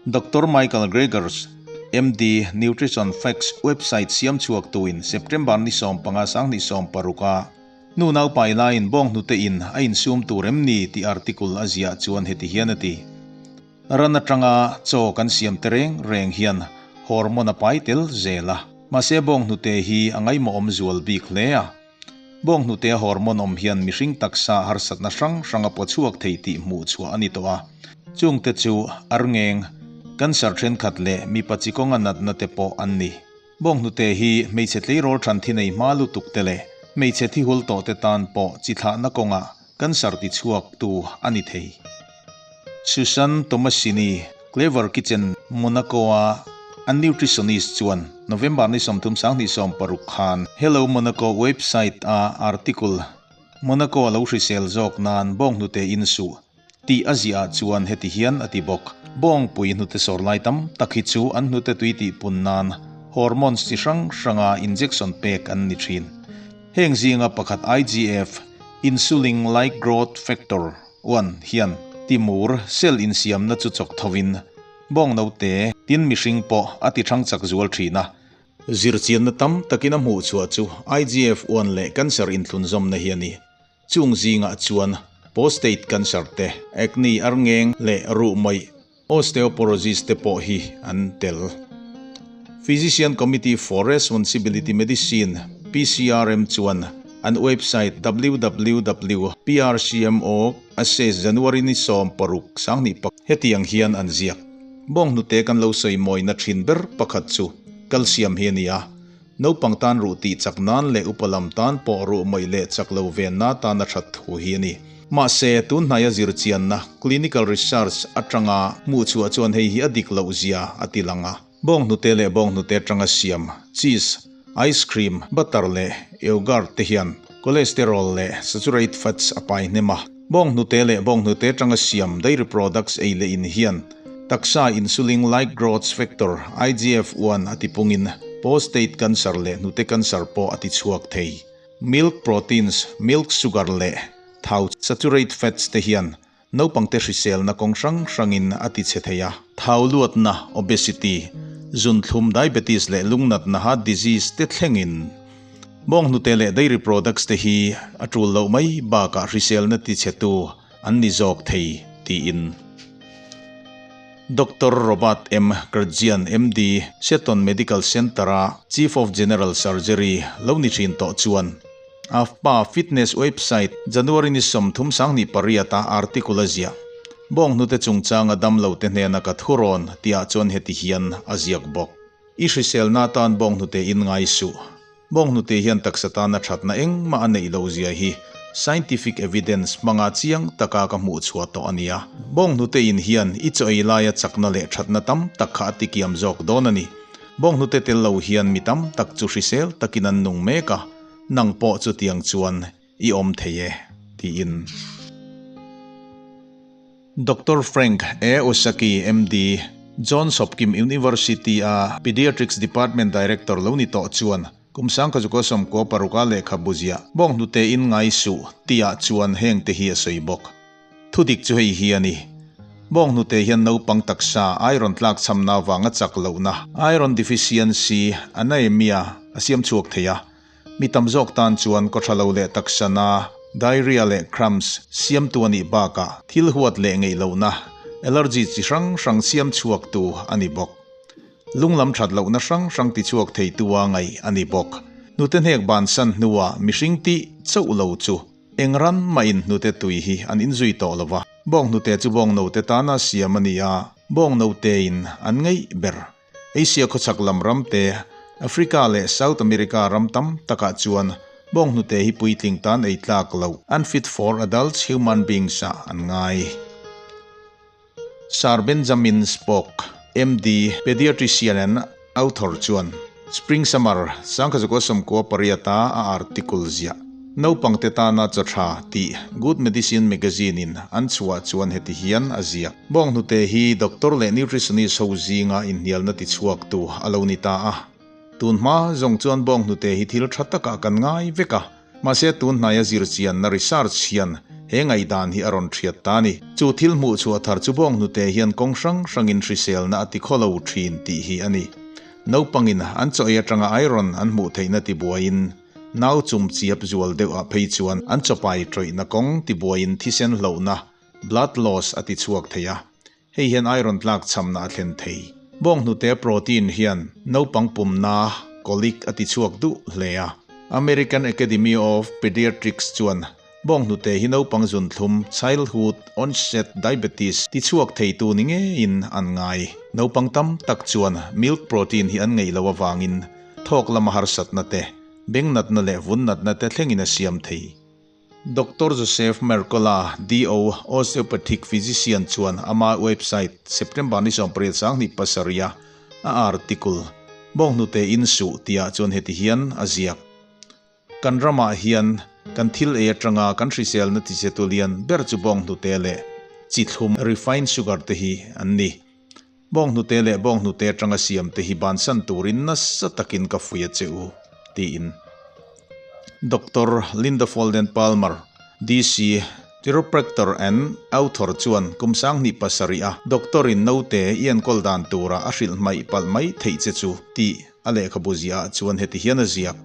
Doctor Michael Gregers, MD, Nutrition Facts website siam chhuak tuin September ni 15 2016 a nu naupai laiin bawnghnute in a insum tur em ni tih article a ziah chuan heti hian a ti. Ran atanga chaw kan siam te reng reng hian hormone a pai tel zel a, mahse bawnghnute hi a ngaihmawhawm zual bik hle a. Bawnghnute a hormone awm hian mihring taksa harsatna hrang hrang a pawchhuak thei tih hmuh chhuah a ni tawh a. Chungte chu arngeng, cancer thenkhat leh mipa chi kawnga natna te pawh an ni. Bawnghnute hi hmeichhe tleirawl than thi nei hma lutuk te leh hmeichhe thi hul tawh te tan pawh chi thlahna kawngah cancer tichhuak tu a ni thei. Susan Tomasini, Clever Kitchen, Monaco-a an nutritionist chuan November ni 30 2016 khan Hello Monaco website-a article Monaco a lo hrisel zawk nan bawnghnute in suh tih a ziah chuan heti hian a ti bawk. Bawngpui hnute sawr lai tam tak hi chu an hnute tui tih pun nan hormones chi hrang hranga injection pek an ni thin. Heng zinga pakhat IGF, Insulin-like growth factor, 1 hian timur cell insiamna chu chawk thovin bawng note tin mihring pawh a ti thang chak zual thin a. Zirchianna tam takin a hmuh chhuah chu IGF-1 leh cancer inthlunzawmna hi a ni. Chung zingah chuan prostate cancer te, acne arngeng leh ruh mawih, osteoporosis te pawh hi an tel. Physician Committee for Responsibility Medicine, PCRM, chuan an website www. Prcmo. Assess January ni 16 20 hetiang hian an ziak. Bawnghnute kan lo sawi mawina thin ber pakhat chu calcium hi a ni a. Naupang tan ruh tih chak nan leh upa lam tan pawh ruh mawih leh chak lo venna tan a that thu hi a ni. Mahse, tun hnaia zirchianna, clinical research, atanga hmuhchhuah chuan hei hi a dik loh zia a ti lang a. Bawnghnute leh bawnghnute atanga siam cheese, ice cream, butter leh yoghurt te hian cholesterol leh saturate fats a pai hnem a. Bawnghnute leh bawnghnute atanga siam dairy products ei leh in hian taksa insulin-like growth factor, IGF-1, a tipungin prostate cancer leh hnute cancer pawh a tichhuak thei. Milk proteins, milk sugar leh thau saturate fats te hian Naupangte hriselna kawng hrang hrangin a ti chhe thei a. Thau luatna, obesity, zunthlum, diabetes leh lungnatna, heart disease, te thlengin bawnghnute leh dairy products te hi a tul loh mai bakah hriselna ti chhetu an ni zawk thei, tiin Doctor Robert M. Kurdzian, MD, Seton Medical Center-a Chief of General Surgery lo ni thin tawh chuan, AFPA fitness website January ni 38 a article a ziah. Bawnghnute chungchanga damlote hnena ka thurawn tihah chuan heti hian a ziak bawk. I hriselna atan bawnghnute in ngai suh. Bawnghnute hian taksa tana thatna engmah a neih loh zia hi scientific evidence hmanga chiang taka ka hmuh chhuah tawh a nia. Bawnghnute in hian i chaw ei laia chakna leh thatna tam tak kha a tikiam zawk dawn a ni. Bawnghnute tel lo hian mi tam tak chu hrisel takin an nung mek a. Nang pawh chutiang chuan i awm thei e, tiin. Doctor Frank A. Osaki, MD, Johns Hopkins University-a Pediatrics Department Director lo ni tawh chuan kum sangkhazuka 96 a lehkhabu ziah bawnghnute in ngai suh tihah chuan hengte hi a sawi bawk. Thudik chu hei hi a ni. Bawnghnute hian naupang taksa iron tlakchhamna avanga chak lohna, iron deficiency, anaemia, a siam chhuak thei a. Mi tam zawk tan chuan kawtha lo leh taksana, diarrhea leh cramps, siamtu a nih bakah thil huat leh ngeih lohna, allergy chi hrang hrang siam chhuaktu a ni bawk. Lunglam that lohna hrang hrang tichhuak theitu a ngaih a ni bawk. Hnute hnek bansan hnuah mihring tih chauh lo chu eng ran mahin hnute tui hi an inzui tawh lo va. Bawnghnute chu bawngnote tana siam a ni a, bawngnotein an ngeih ber. Asia khawchhak lam ram te, Africa leh South America ram tam takah chuan bawnghnute hi puitling tan ei tlak loh, unfit for adults human beings, ah an ngai. Sir Benjamin Spock, MD, pediatrician and author chuan Spring Summer 1998 a a article ziah, Naupangte tana chaw tha tih Good Medicine Magazine in an chhuah chuan heti hian a ziak. Bawnghnute hi doctor leh nutritionist ho zinga inhnialna tichhuaktu a lo ni ta a. Tun hma zawng chuan bawnghnute hi thil tha takah kan ngai vek a, mahse tun hnaia zirchianna research hian he ngaihdan hi a rawn thiat ta a ni. Chu thil hmuh chhuah thar chu bawnghnute hian kawng hrang hrangin hriselna a tikhaw lo thin tih hi a ni. Naupangin an chaw ei atanga iron an hmuh theihna tibuaiin nau chum chiap zual deuh ah phei chuan an chawpai tawihna kawng tibuaiin thisen hlohna Blood loss a ti chhuak thei a, hei hian iron tlak chhamna a thlen thei. Bawnghnute protein hian naupang pumna colic a ti chhuak duh hle a. American Academy of Pediatrics chuan bawnghnute hi naupang zunthlum, childhood onset diabetes, ti chhuak theitu ni ngeiin an ngai. Naupang tam tak chuan milk protein hi an ngeih loh avangin thawk lama harsatna te, beng natna leh vun natna te thlengin a siam thei. Doctor Joseph Mercola, DO, Osteopathic Physician chuan ama website September ni 87 a a article Bawnghnute in suh tihah chuan heti hian a ziak, Kan ramah hian kan thil ei atanga kan hriselna tichetu lian ber chu bawnghnute leh chi thlum, refined sugar, te hi an ni. Bawnghnute leh bawnghnute atanga siam te hi bansan turin nasa takin ka fui a che u, tiin Doctor Linda Folden Palmer, DC, Chiropractor and Author chuan kum 27 a doctor in naute i enkawl dan tura a hrilh hmaih palh mai theih che chu tih a lehkhabu ziah ah chuan heti hian a ziak.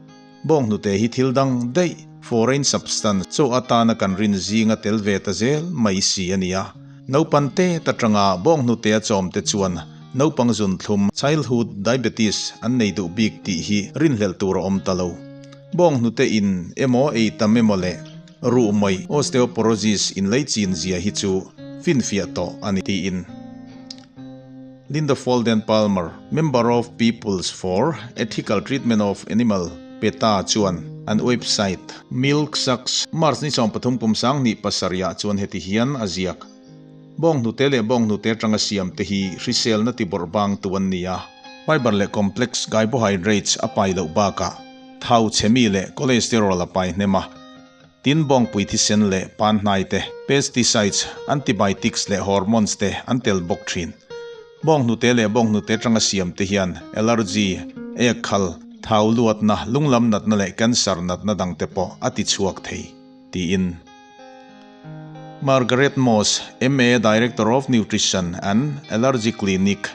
Bawnghnute hi thil dang daih, foreign substance, chaw atana kan rin zinga tel ve ta zel mai si a nia. Naupan te ta tanga bawnghnute a chawm te chuan naupang zunthlum, childhood diabetes, an nei duh bik tih hi rinhlelh tur a awm ta lo. Bawnghnute in emaw ei tam emaw leh ruh mawih, osteoporosis, in lei chin zia hi chu finfiah tawh a ni tiin. Linda Folden Palmer, member of Peoples for Ethical Treatment of Animal, PETA, chuan an website Milk Sucks March ni 13 kum 2007 ah chuan heti hian a ziak, Bawnghnute leh bawnghnute atanga siam te hi hriselna ti bawrh bang tu an ni a, fiber leh complex carbohydrates a pai loh bakah thau chhemi leh cholesterol a pai hnem a. Tin, bawngpui thisen leh panhnai te, pesticides, antibiotics leh hormones te an tel bawk thin. Bawnghnute leh bawnghnute atanga siam te hian allergy, ek khal, thau luatna, lunglam natna leh cancer natna dang te pawh a ti chhuak thei, tiin Margaret Moss, MA, Director of Nutrition and Allergy Clinic,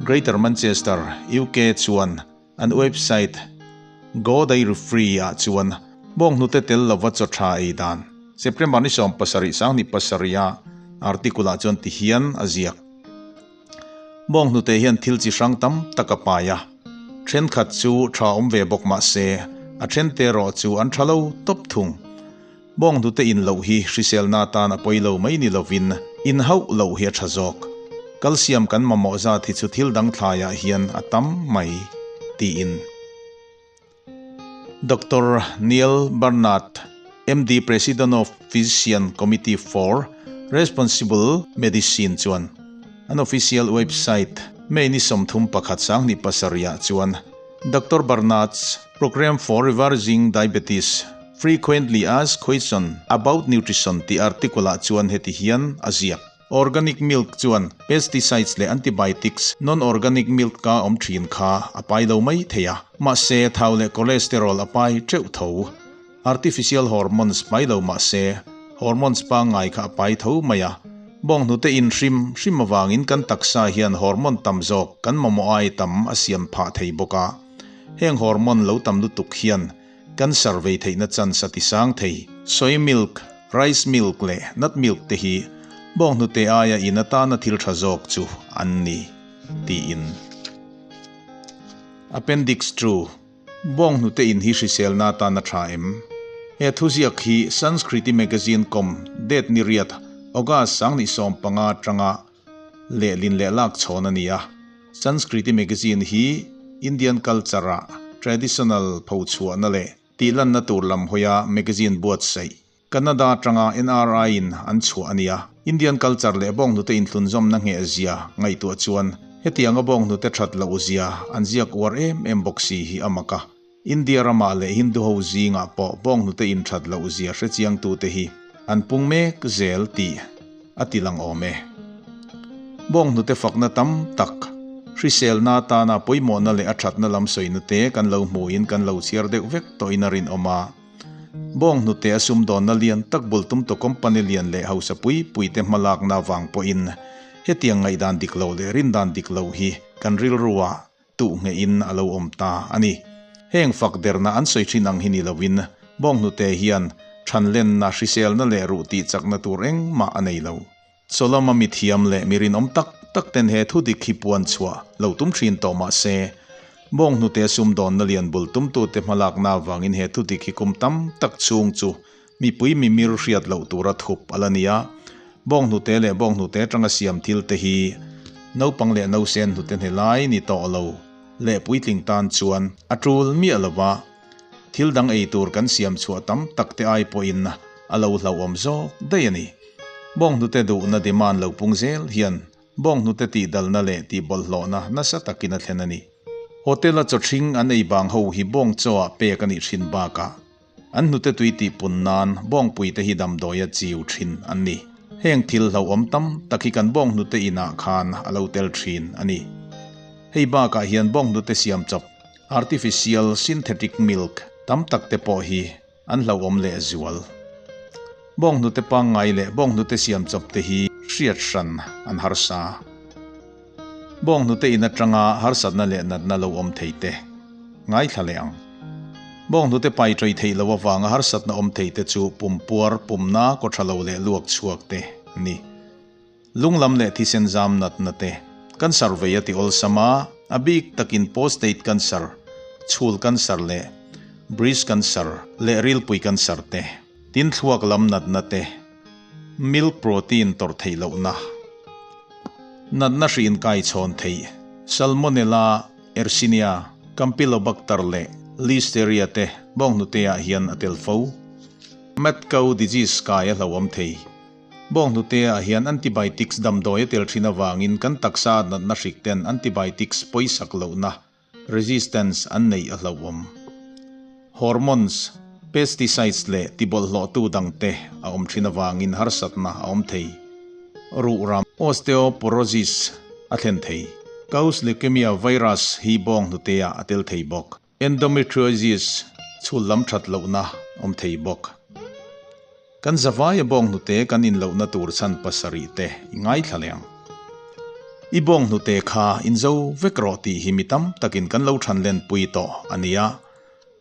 Greater Manchester, UK chuan An website Go Dairy Free ah chuan bawnghnute tel lova chaw tha ei dan September ni 17 27 a article ah chuan ti hian a ziak. Bawnghnute hian thil chi hrang tam tak a pai a, thenkhat chu tha awm ve bawk mah se a thente erawh chu an tha lo tawp thung. Bawnghnute in loh hi hriselna atan a pawi lo mai ni lovin in hauh loh hi a tha zawk. Calcium kan mamawh zat hi chu thil dang thlaiah hian a tam mai, tiin Doctor Neil Barnard, MD President of Physician Committee for Responsible Medicine chuan an official website May ni 31 2007 ah chuan Doctor Barnard's Program for Reversing Diabetes, Frequently Asked Question About Nutrition tih article-ah chuan heti hian a ziak, Organic milk chuan pesticides leh antibiotics non-organic milk ka awm thin kha a pai lo mai thei a, mahse thau leh cholesterol a pai teuh tho. Artificial hormones pai lo mahse hormones pangngai kha a pai tho mai a. Bawnghnute in hrim hrim avangin kan taksa hian hormone tam zawk kan mamawh ai tam a siam phah thei bawk a. Heng hormone lo tam lutuk hian cancer vei theihna chance a ti sang thei. Soy milk, rice milk leh nut milk te hi bawnghnute aia in atana thil tha zawk chu an ni, tiin. Appendix ii. Bawnghnute in hi hriselna atan a tha em? He thuziak hi Sanskriti Magazine com date ni riat August 2015 atanga lehlin leh lak chhawn a ni a. Sanskriti Magazine hi Indian culture ah traditional phochhuahna leh tihlanna tur lam hawia magazine buatsaih Canada atanga NRI in an chhuah a nia. Indian culture leh bawnghnute inthlunzawmna ngheh zia ngaihtuah chuan hetianga bawnghnute that loh zia an ziak uar em em bawk si hi a mak a. India ramah leh Hindu ho zingah pawh bawnghnute inthat loh zia hrechiangtute hi an pung mek zel tih a ti lang awm e. Bawnghnute fakna tam tak, hriselna atana pawimawhna leh a thatna lam sawina te kan lo hmuhin kan lo chhiar deuh vek tawhin a rinawm a. Bawnghnute a sumdawnna lian tak bul tumtu company lian leh hausa pui pui te hmalakna avang pawhin hetiang ngaihdan dik lo leh rindan dik lo hi kan rilruah tuh ngeihin a lo awm ta a ni. Heng fak derna an sawi thin ang hi ni loin Bawnghnute hian thanlenna, hriselna leh ruh tih chakna tur engmah a nei lo. Chawlama mithiam leh mi rinawm tak tak ten he thu dik hi puan chhuah lo tum thin tawh mah se, bawnghnute sumdawnna lian bul tumtute hmalakna avangin he thu dik hi kum tam tak chhung chu mipui mimir hriat loh tura thup a la ni a. Bawnghnute leh bawnghnute atanga siam thil te hi naupang leh nausen hnute hne lai ni tawh lo leh puitling tan chuan a tul miah lo va, thil dang ei tur kan siam chhuah tam tak te ai pawhin a lo hlauhawm zawk daih a ni. Bawnghnute duhna demand lo pung zel hian bawnghnute tihdalna leh tihbawlhhlawhna nasa takin a thlen a ni. Hotel-a chaw hring an ei bang ho hi bawng chaw-ah pek a nih thin bakah an hnute tui tihpun nan bawngpuite hi damdawi a chiu thin an ni. Heng thil hlauhawm tam tak hi kan bawnghnute inah khan a lo tel thin a ni. Hei bakah hian bawnghnute siam chawp, artificial synthetic milk, tam tak te pawh hi An hlauhawm leh zual. Bawnghnute pangngai leh bawnghnute siam chawp te hi hriat hran an harsa. Bawnghnute in atanga harsatna leh natna lo awm thei te ngaithla leh ang. Bawnghnute pai ṭei theih loh avanga harsatna awm thei te chu pumpuar, pumna, kawṭha lo leh luak chhuak te a ni. Lunglam leh thisen zam natna te cancer vei a ti awlsam a, a bik takin prostate cancer, chhul cancer leh breast cancer leh rilpui cancer te, tin thluak lam natna te, milk protein tawrh theih lohna. Natna hri inkaichhawn theih, Salmonella, Yersinia, Campylobacter leh Listeria te bawnghnuteah hian a tel fo. Mad cow disease kai a hlauhawm thei. Bawnghnuteah hian antibiotics damdawi a tel thin avangin kan taksa natna hrik ten antibiotics pawisak lohna resistance an neih a hlauhawm. Hormones, pesticides leh tibawlhhlawhtu dangte a awm thin avangin harsatna a awm thei. Ruhram, osteoporosis, a thlen thei. Cow's leukemia virus hi bawng hnuteah a tel thei bawk. Endometriosis, chhul lam that lohna awm thei bawk. Kan zavaia bawng hnute kan inlohna tur chhan pasarih te i ngaithla leh ang. I bawng hnute kha inzo vek rawh tih hi mi tam takin kan lo than lenpui tawh a nia.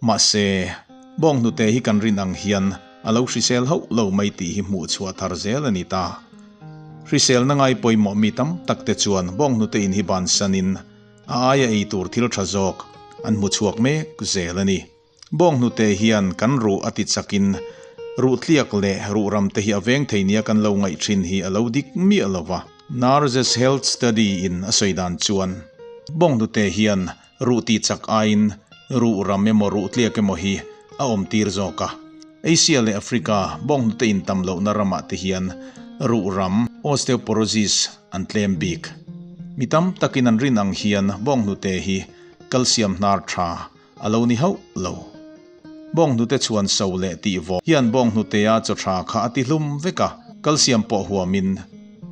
Mahse, bawng hnute hi kan rin ang hian a lo hrisel hauh lo mai tih hi hmuh chhuah thar zel a ni ta. Hriselna ngai pawimawh mi tam tak te chuan bawng hnute in hi bansanin a aia ei tur thil tha zawk an hmu chhuak mek zel a ni. Bawnghnute hian kan ruh a ti chakin ruh tliak leh ruh ram te hi a veng thei nia kan lo ngaih thin hi a lo dik miah lo va. Nurses Health Study in a sawi dan chuan bawnghnute hian ruh ti chak aiin ruh ram emaw ruh tliak emaw hi a awm tir zawk a. Asia leh Africa bawnghnute in tam lohna ramah te hian ruh ram, osteoporosis, an tlem bik. Mi tam takin an rin ang hian bawnghnute hi calcium hnar tha A lo ni hauh lo. Bawnghnute chhuan so leh tih vawh hian bawnghnutea chaw tha kha a ti hlum vek a, calcium pawh huamin.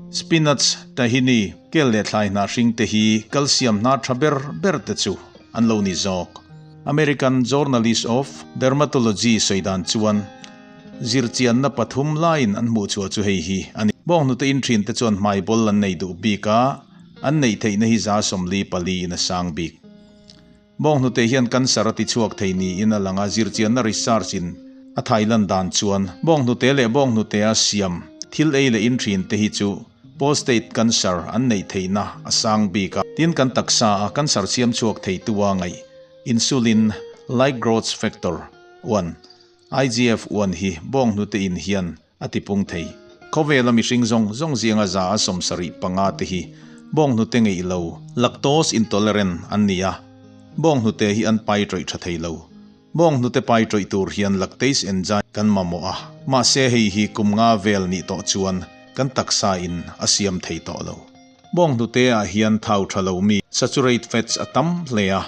Spinach, tahini, kel leh thlai hnah hring te hi calcium hnar tha ber ber te chu an lo ni zawk. American Journalist of Dermatology sawi dan chuan zirchianna pathum laiin an hmuhchhuah chu hei hi a ni. Bawnghnute in thin te chuan hmaibawl an nei duh bik a, an neih theihna hi 44 in a sang bik. Bawnghnute hian cancer a ti chhuak thei niin a lang a, zirchianna research in a thailan dan chuan bawnghnute leh bawnghnute a siam thil ei leh in thin te hi chu prostate cancer an neih theihna a sang bik a. Tin, kan taksa a cancer siam chhuak thei tu a ngaih insulin like growth factor 1, IGF 1 hi bawnghnute in hian a ti pung thei. Khawvela mihring zawng zawng zinga 75% te hi bawnghnute ngeih lo, lactose intolerant, an ni a, bawnghnute hi an pai tawih tha thei lo. Bawnghnute pai tawih tur hian lactase enzyme kan mamawh a, mahse hei hi kum nga vel nih tawh chuan kan taksa in a siam thei tawh lo. Bawnghnute ah hian thau tha lo mi, saturate fats, a tam hle a,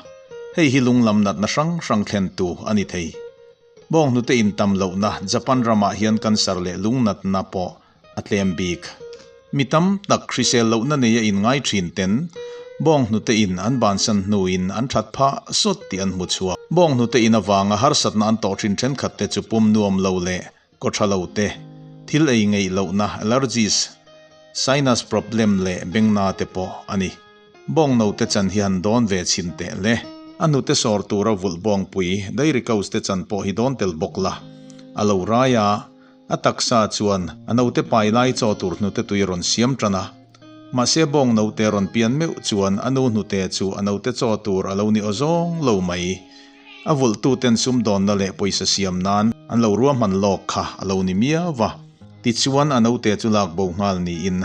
hei hi lunglam natna hrang hrang thlentu a ni thei. Bawnghnute intam lohna Japan ramah hian cancer leh lungnatna pawh a tlem bik. Mi tam tak hrisel lohna neia inngai thin ten bawnghnute in an bansan hnuin an that phah sawt tih an hmu chhuak. Bawnghnute in avanga harsatna an tawh thin thenkhat te chu pum nuam lo leh kaw tha lo te, thil ei ngeih lohna, allergies, sinus problem leh bengna te pawh a ni. Bawng note chan hi han dawn ve chhin teh le. A hnute sawr tura vulh bawngpui dairy cows te chan pawh hi dawn tel bawk la. A lo rai a, a taksa chuan a note pai lai chaw tur hnute tui rawn siam tan a. Mahse bawng note rawn pian meuh chuan a nu hnute chu a note chaw tur a lo ni aw zawng lo mai. A vulh tuten sumdawnna leh pawisa siam nan an lo ruahman lawk kha a lo ni miau va. Tichuan a note chu lak bo nghal niin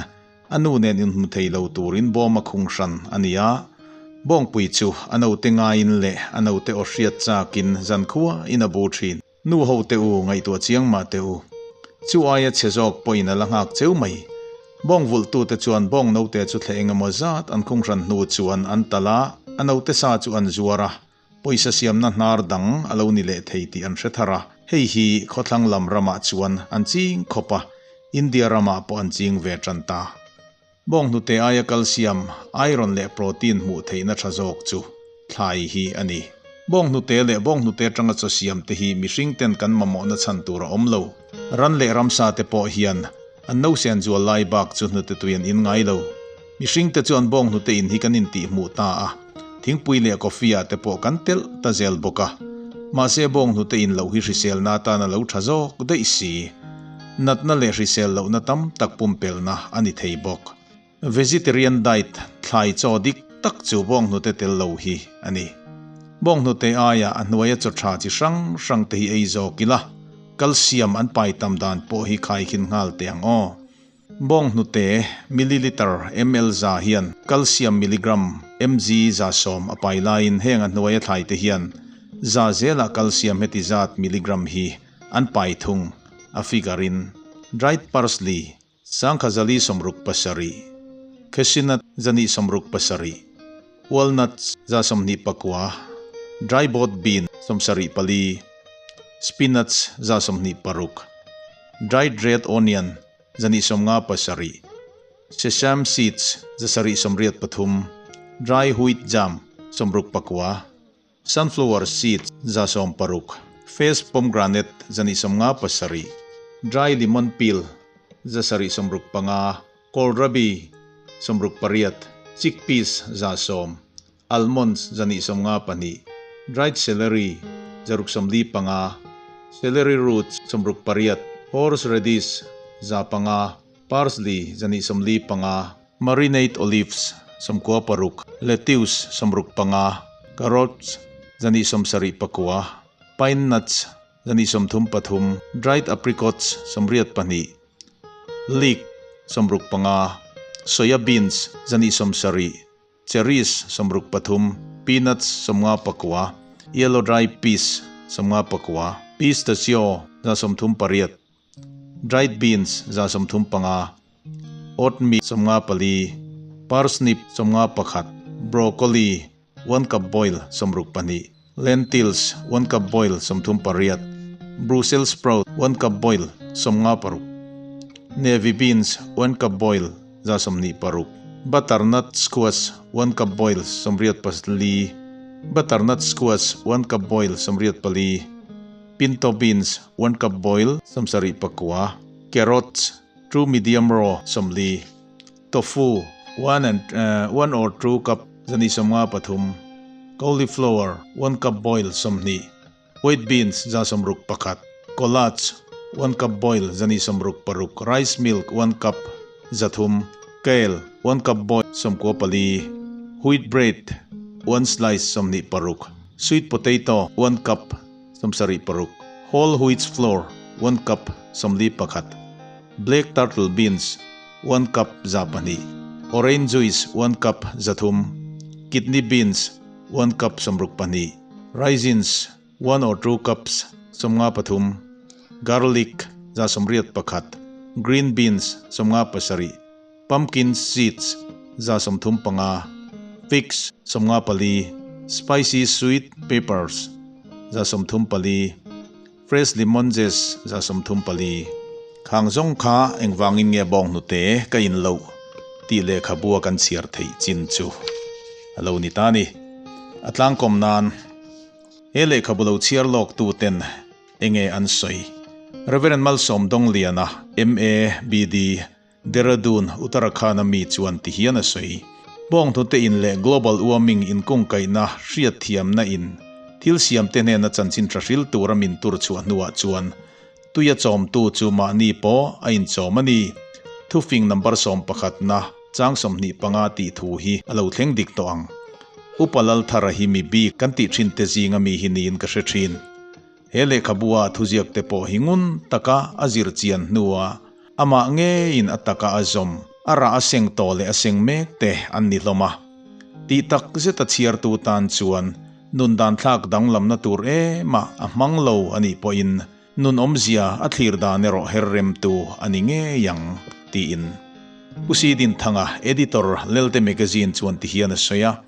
A nu nen inhmu thei lo turin bawm a khung hran a ni a, bawngpui chu a naute ngaiin leh a naute aw hriat chakin zankhua in a bu thin. Nu ho te u, ngaihtuah chiang mah teh u. Chu aia chhe zawk pawhin a la nghak cheu mai. Bawng vulhtute chuan bawng naute chu thleh engemaw zat an khung hran hnu chuan an talh a, a naute sa chu an zuar a, pawisa siamna hnar dang a lo ni leh thei tih an hre thar a, hei hi khawthlang lam ramah chuan an ching khawp a, India ramah pawh an ching ve tan ta. Bawnghnute aia calcium, iron leh protein hmuh theihna tha zawk chu thlai hi a ni. Bawnghnute leh bawnghnute atanga chaw siam te hi mihring ten kan mamawhna chhan tur a awm lo. Ran leh ramsa te pawh hian an nausen zual lai bak chu hnute tui an in ngai lo. Mihring te chuan bawnghnute in hi kan intihhmuh ta a, thingpui leh coffee ah te pawh kan telh ta zel bawk a. Mahse bawnghnute in loh hi hriselna atan a lo tha zawk daih si. Natna leh hrisel lohna tam tak pumpelhna a ni thei bawk. Vegetarian diet, thlai chaw dik tak chu bawnghnute tel lo hi a ni. Bawnghnute aia a hnuaia chaw tha chi hrang hrang te hi ei zawk ila, calcium an pai tam dan pawh hi khaikhin nghal teh ang aw. Bawnghnute, milliliter, ml, za hian calcium milligram, mg, 110 a pai laiin heng a hnuaia thlaite hian za zelah calcium heti zat milligram hi an pai thung, a figure in. Dried parsley, 1467, cashew nut 267, walnuts 29, dry broad bean 74, spinach 26, dried red onion 257, sesame seeds 783, dry wheat germ 69, sunflower seeds 160, fresh pomegranate 257, dry lemon peel 765, kohlrabi 68, chickpeas 110, almonds 152, dried celery 645, celery roots 68, horseradish 500, parsley 245, marinate olives 96, lettuce 65, carrots 279, pine nuts 233, dried apricots 82, leek 65, soya beans 270, cherries 63, peanuts 59, yellow dry peas 59, pistachio 38, dried beans 35, oatmeal 54, parsnip 51, broccoli one cup boil 62, lentils one cup boil 38, Brussels sprout one cup boil 56, navy beans one cup boil 26, butternut squash one cup boil 84, butternut squash one cup boil 84, pinto beans one cup boil 79, carrots two medium raw 40, tofu one and one or two cup 153, cauliflower one cup boil 20, white beans 61, collards one cup boil 166, rice milk one cup 300, kale one cup boil 94, wheat bread one slice 26, sweet potato one cup 76, whole wheat flour one cup 41, black turtle beans one cup 200, orange juice one cup 300, kidney beans one cup 62, raisins one or two cups 53, garlic 81, green beans 57, pumpkin seeds 35, figs 54, spicy sweet peppers 34, fresh lemon zest 34. Khang zawng kha engvangin nge bawnghnute ka in loh tih lehkhabu a kan chhiar theih chin chu a lo ni ta a ni. A tlangkawm nan he lehkhabu lo chhiar lawk tu ten enge an sawi? Reverend Malsawm Dongliana, MA, BD, Dehradun, Uttarakhand a mi chuan ti hian a sawi. Bawnghnute in leh global warming inkungkaihna hriatthiamna in thil siamte hnena chanchin tha hril tura min tur chhuah hnuah chuan tuia chawmtu chu mahni pawh a inchawm a ni. Thufing number 11 na chang 25 tih thu hi a lo thleng dik tawh ang. Upa Lalthara hi mi bik kan tih thin te zinga mi hi niin ka hre thin. He lehkhabua thuziakte pawh hi ngun taka a zir chian hnua amah ngeiin a taka a zawm, a rah a seng tawh leh a seng mek te an ni hlawm a. Tih tak zeta chhiartu tan chuan nun dan thlak danglamna tur emah a hmang lo a nih pawhin nun awmzia a thlir dan erawh her remtu a ni ngei ang, tiin Pu Sidinthanga, Editor, Lelte Magazine chuan ti hian a sawi a.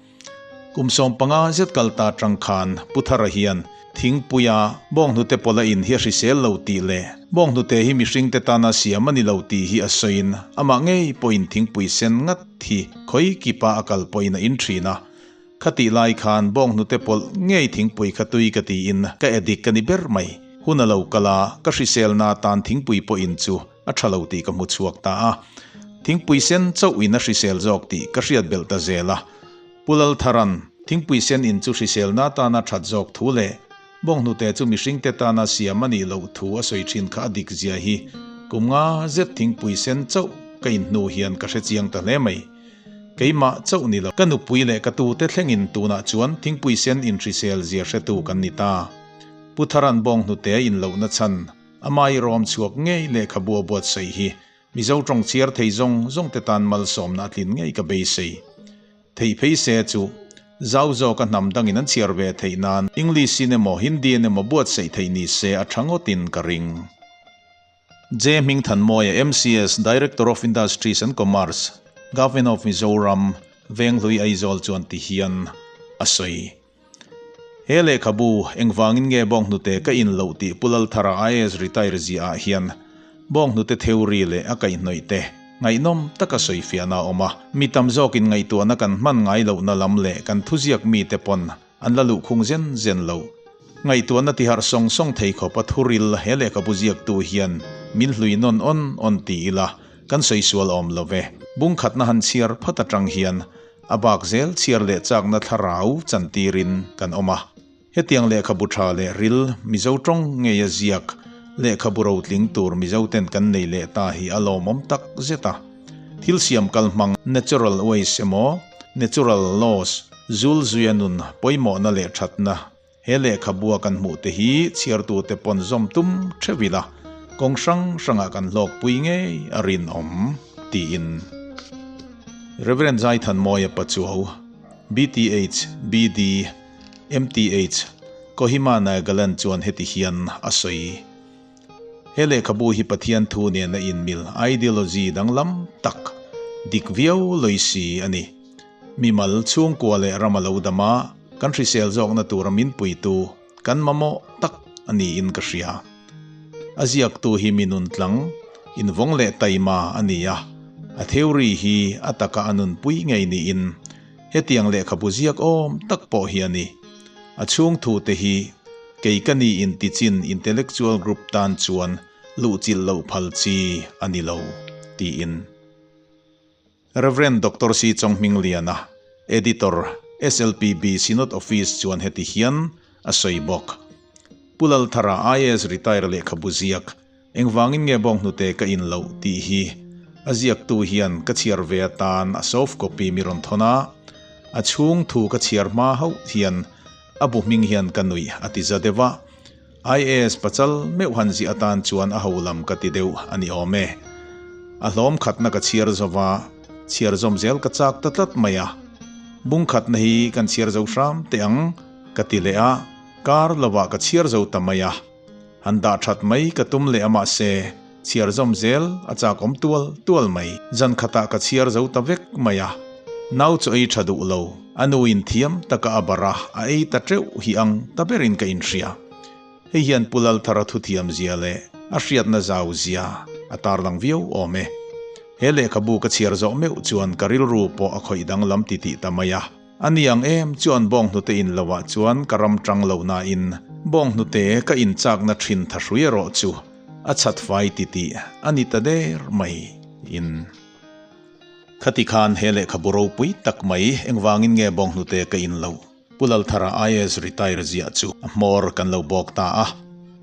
Kum 15 zet kal ta atang khan Pu Thara hian thingpuia bawnghnute pawla in hi a hrisel lo tih leh bawnghnute hi mihringte tana siam a ni lo tih hi a sawiin amah ngei pawhin thingpui sen ngat hi khawi kipa a kal pawhin a in thin a. Khatih lai khan bawnghnute pawlh ngei thingpui kha tui ka tiin ka addict ka ni ber mai. Hun a lo kal a, ka hriselna atan thingpui pawhin chu a tha lo tih ka hmu chhuak ta a. Thingpui sen chauh in a hrisel zawk tih ka hriat belh ta zel a. Pu Laltharan, Thingpui sen in chu hriselna atana that zawk thu leh bawnghnute chu mihringte tana siam a nih loh thu a sawi thin kha a dik zia hi kum nga zet thingpui sen chauh ka in hnu hian ka hre chiang ta hle mai. Keimah chauh ni lo, ka nupui leh ka tute thlengin tunah chuan thingpui sen in hrisel zia hretu kan ni ta. Pu Tharan bawnghnute a in lohna chhan Amai rawm chhuak ngei lehkhabu a buatsaih hi. Mizo tawng chhiar thei zawng zawng te tan malsawmna a tlin ngei ka beisei. Theih phei se chu zau zawka hnam dangin an chhiar ve theih nan English in emaw Hindi in emaw buatsaih theih ni se a tha ngawtin ka ring. J Hmingthanmawia MCS, Director of Industries and Commerce, Government of Mizoram, Venghlui Aizawl chuan ti hian a sawi. He lehkhabu, engvangin nge bawnghnute ka in loh tih Pu Lalthara IAS retire ziah ah hian bawnghnute theory leh a kaihhnawih te ngaihnawm taka sawifiahna a awm a. Mi tam zawkin ngaihtuahna kan hman ngai lohna lam leh kan thuziak mite pawn an la luhkhung zen zen lo. Ngaihtuahna tiharh sawng sawng thei khawp a thuril he lehkhabu ziaktu hian min hlui nawn awn awn ti ila kan sawi sual awm lo ve. Bung khatna han chhiar phat atang hian a bak zel chhiar leh chakna thlarau chantirin kan awm a. Hetiang lehkhabu tha leh ril Mizo tawng ngei a ziak lehkhabu rotling tur Mizo ten kan nei leh ta hi a lawmawm tak zet a. Thil siam kal hmang natural ways emaw natural laws zul zuia nun pawimawhna leh thatna he lehkhabua kan hmuh te hi chhiartute pawn zawm tum theuh ila kawng hrang hrangah kan hlawkpui ngei a rinawm tiin Rev. Zaithanmawia Pachuau, BTH, BD, MTH, Kohima Nagaland chuan heti hian a sawi. He lehkhabu hi Pathian thu nena inmil ideology danglam tak, dik viau lawih si a ni. Mimal, chhungkua leh ram a lo dam a, kan hrisel zawkna tura min puitu kan mamawh tak a niin ka hria. A ziaktu hi mi nuntlang, invawng leh taima a ni a, a theory hi a taka a nunpui ngei niin hetiang lehkhabu ziak awm tak pawh hi a ni. A chhung thute hi kei ka ni intichin intellectual group tan chuan luhchilh loh phal chi a ni lo, tiin. Rev. Doctor C. Chonghmingliana, Editor, SLPB Synod Office chuan heti hian a sawi bawk. Pu Lalthara IAS retire lehkhabu ziak Engvangin nge bawnghnute ka in loh tih hi a ziaktu hian ka chhiar ve atan a soft copy mi rawn thawn a, a chhung thu ka chhiar hma hauh hian a bu hming hian ka nuih a ti za deuh a, IAS pachal meuh han ziah atan chuan a ho lam ka ti deuh a ni awm e. A hlawm khatna ka chhiar zo va, chhiar zawm zel ka chak ta tlat mai a, bung khatna hi kan chhiar zo hram teh ang ka ti leh a, kar lovah ka chhiar zo ta mai a. Han dah that mai ka tum leh a mahse chhiar zawm zel a chak awm tual tual mai. Zan khatah ka chhiar zo ta vek mai a. Nau chu ei tha duh lo. A nu in thiam taka a barh a, a ei ta teuh hi ang ta berin ka inhria. Hei hian Pu Lalthara thuthiam zia leh a hriatna zau zia a tarlang viau awm e. He lehkhabu ka chhiar zawh meuh chuan ka rilru pawh a khawih danglam titih ta mai a. A ni ang em chuan bawnghnute in lo ah chuan ka ram tang lo nain bawnghnute ka in chakna thin tha hrui erawh chu a chhat fai titih a ni ta der mai in. Khati khan he lehkhabu ropui tak mai engvangin nge bawnghnute ka in loh? Pu Lalthara IAS retire ziah chu a hmawr kan lo bawk ta a,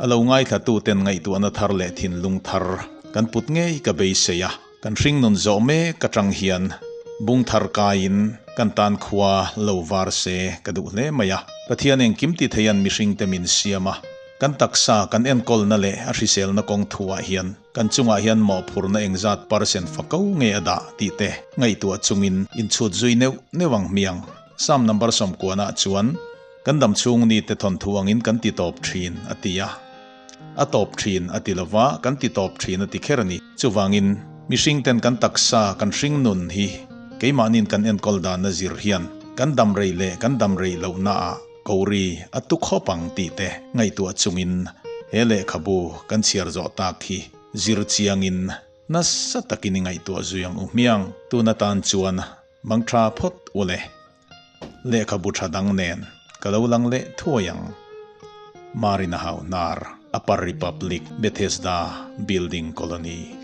a lo ngaithla tuten ngaihtuahna thar leh thinlung thar kan put ngei ka beisei a. Kan hringnun zawh mek atang hian bung thar kaiin kan tan khua lo var se ka duh hle mai a. Pathian engkim ti theian mihringte min siam a, kan taksa kan enkawlna leh a hriselna kawng thuah hian kan chungah hian mawhphurhna engzat percent fako nge a dah tih te ngaihtuah chungin inchhut zui neuh neuh ang hmiang. Psalm number sawmkuanah chuan kan damchhung nite thawnthu angin kan ti tawp thin a ti a. A tawp thin a ti lova, kan ti tawp thin a ti kher a ni. Chuvangin, mihring ten kan taksa, kan hring nun hi keimahnin kan enkawl danna zir hian kan dam rei leh kan dam rei lohnaah kori a tu khawp ang tih te ngaihtuah chungin he lehkhabu kan chhiar zawh tak hi zir chiangin nasa takin i ngaihtuah zui ang u hmiang. Tun atan chuan mangtha phawt u le. Lehkhabu tha dang nen ka lo lang leh thuai ang. Marina Hau Hnar, Upper Republic, Bethesda Building Colony.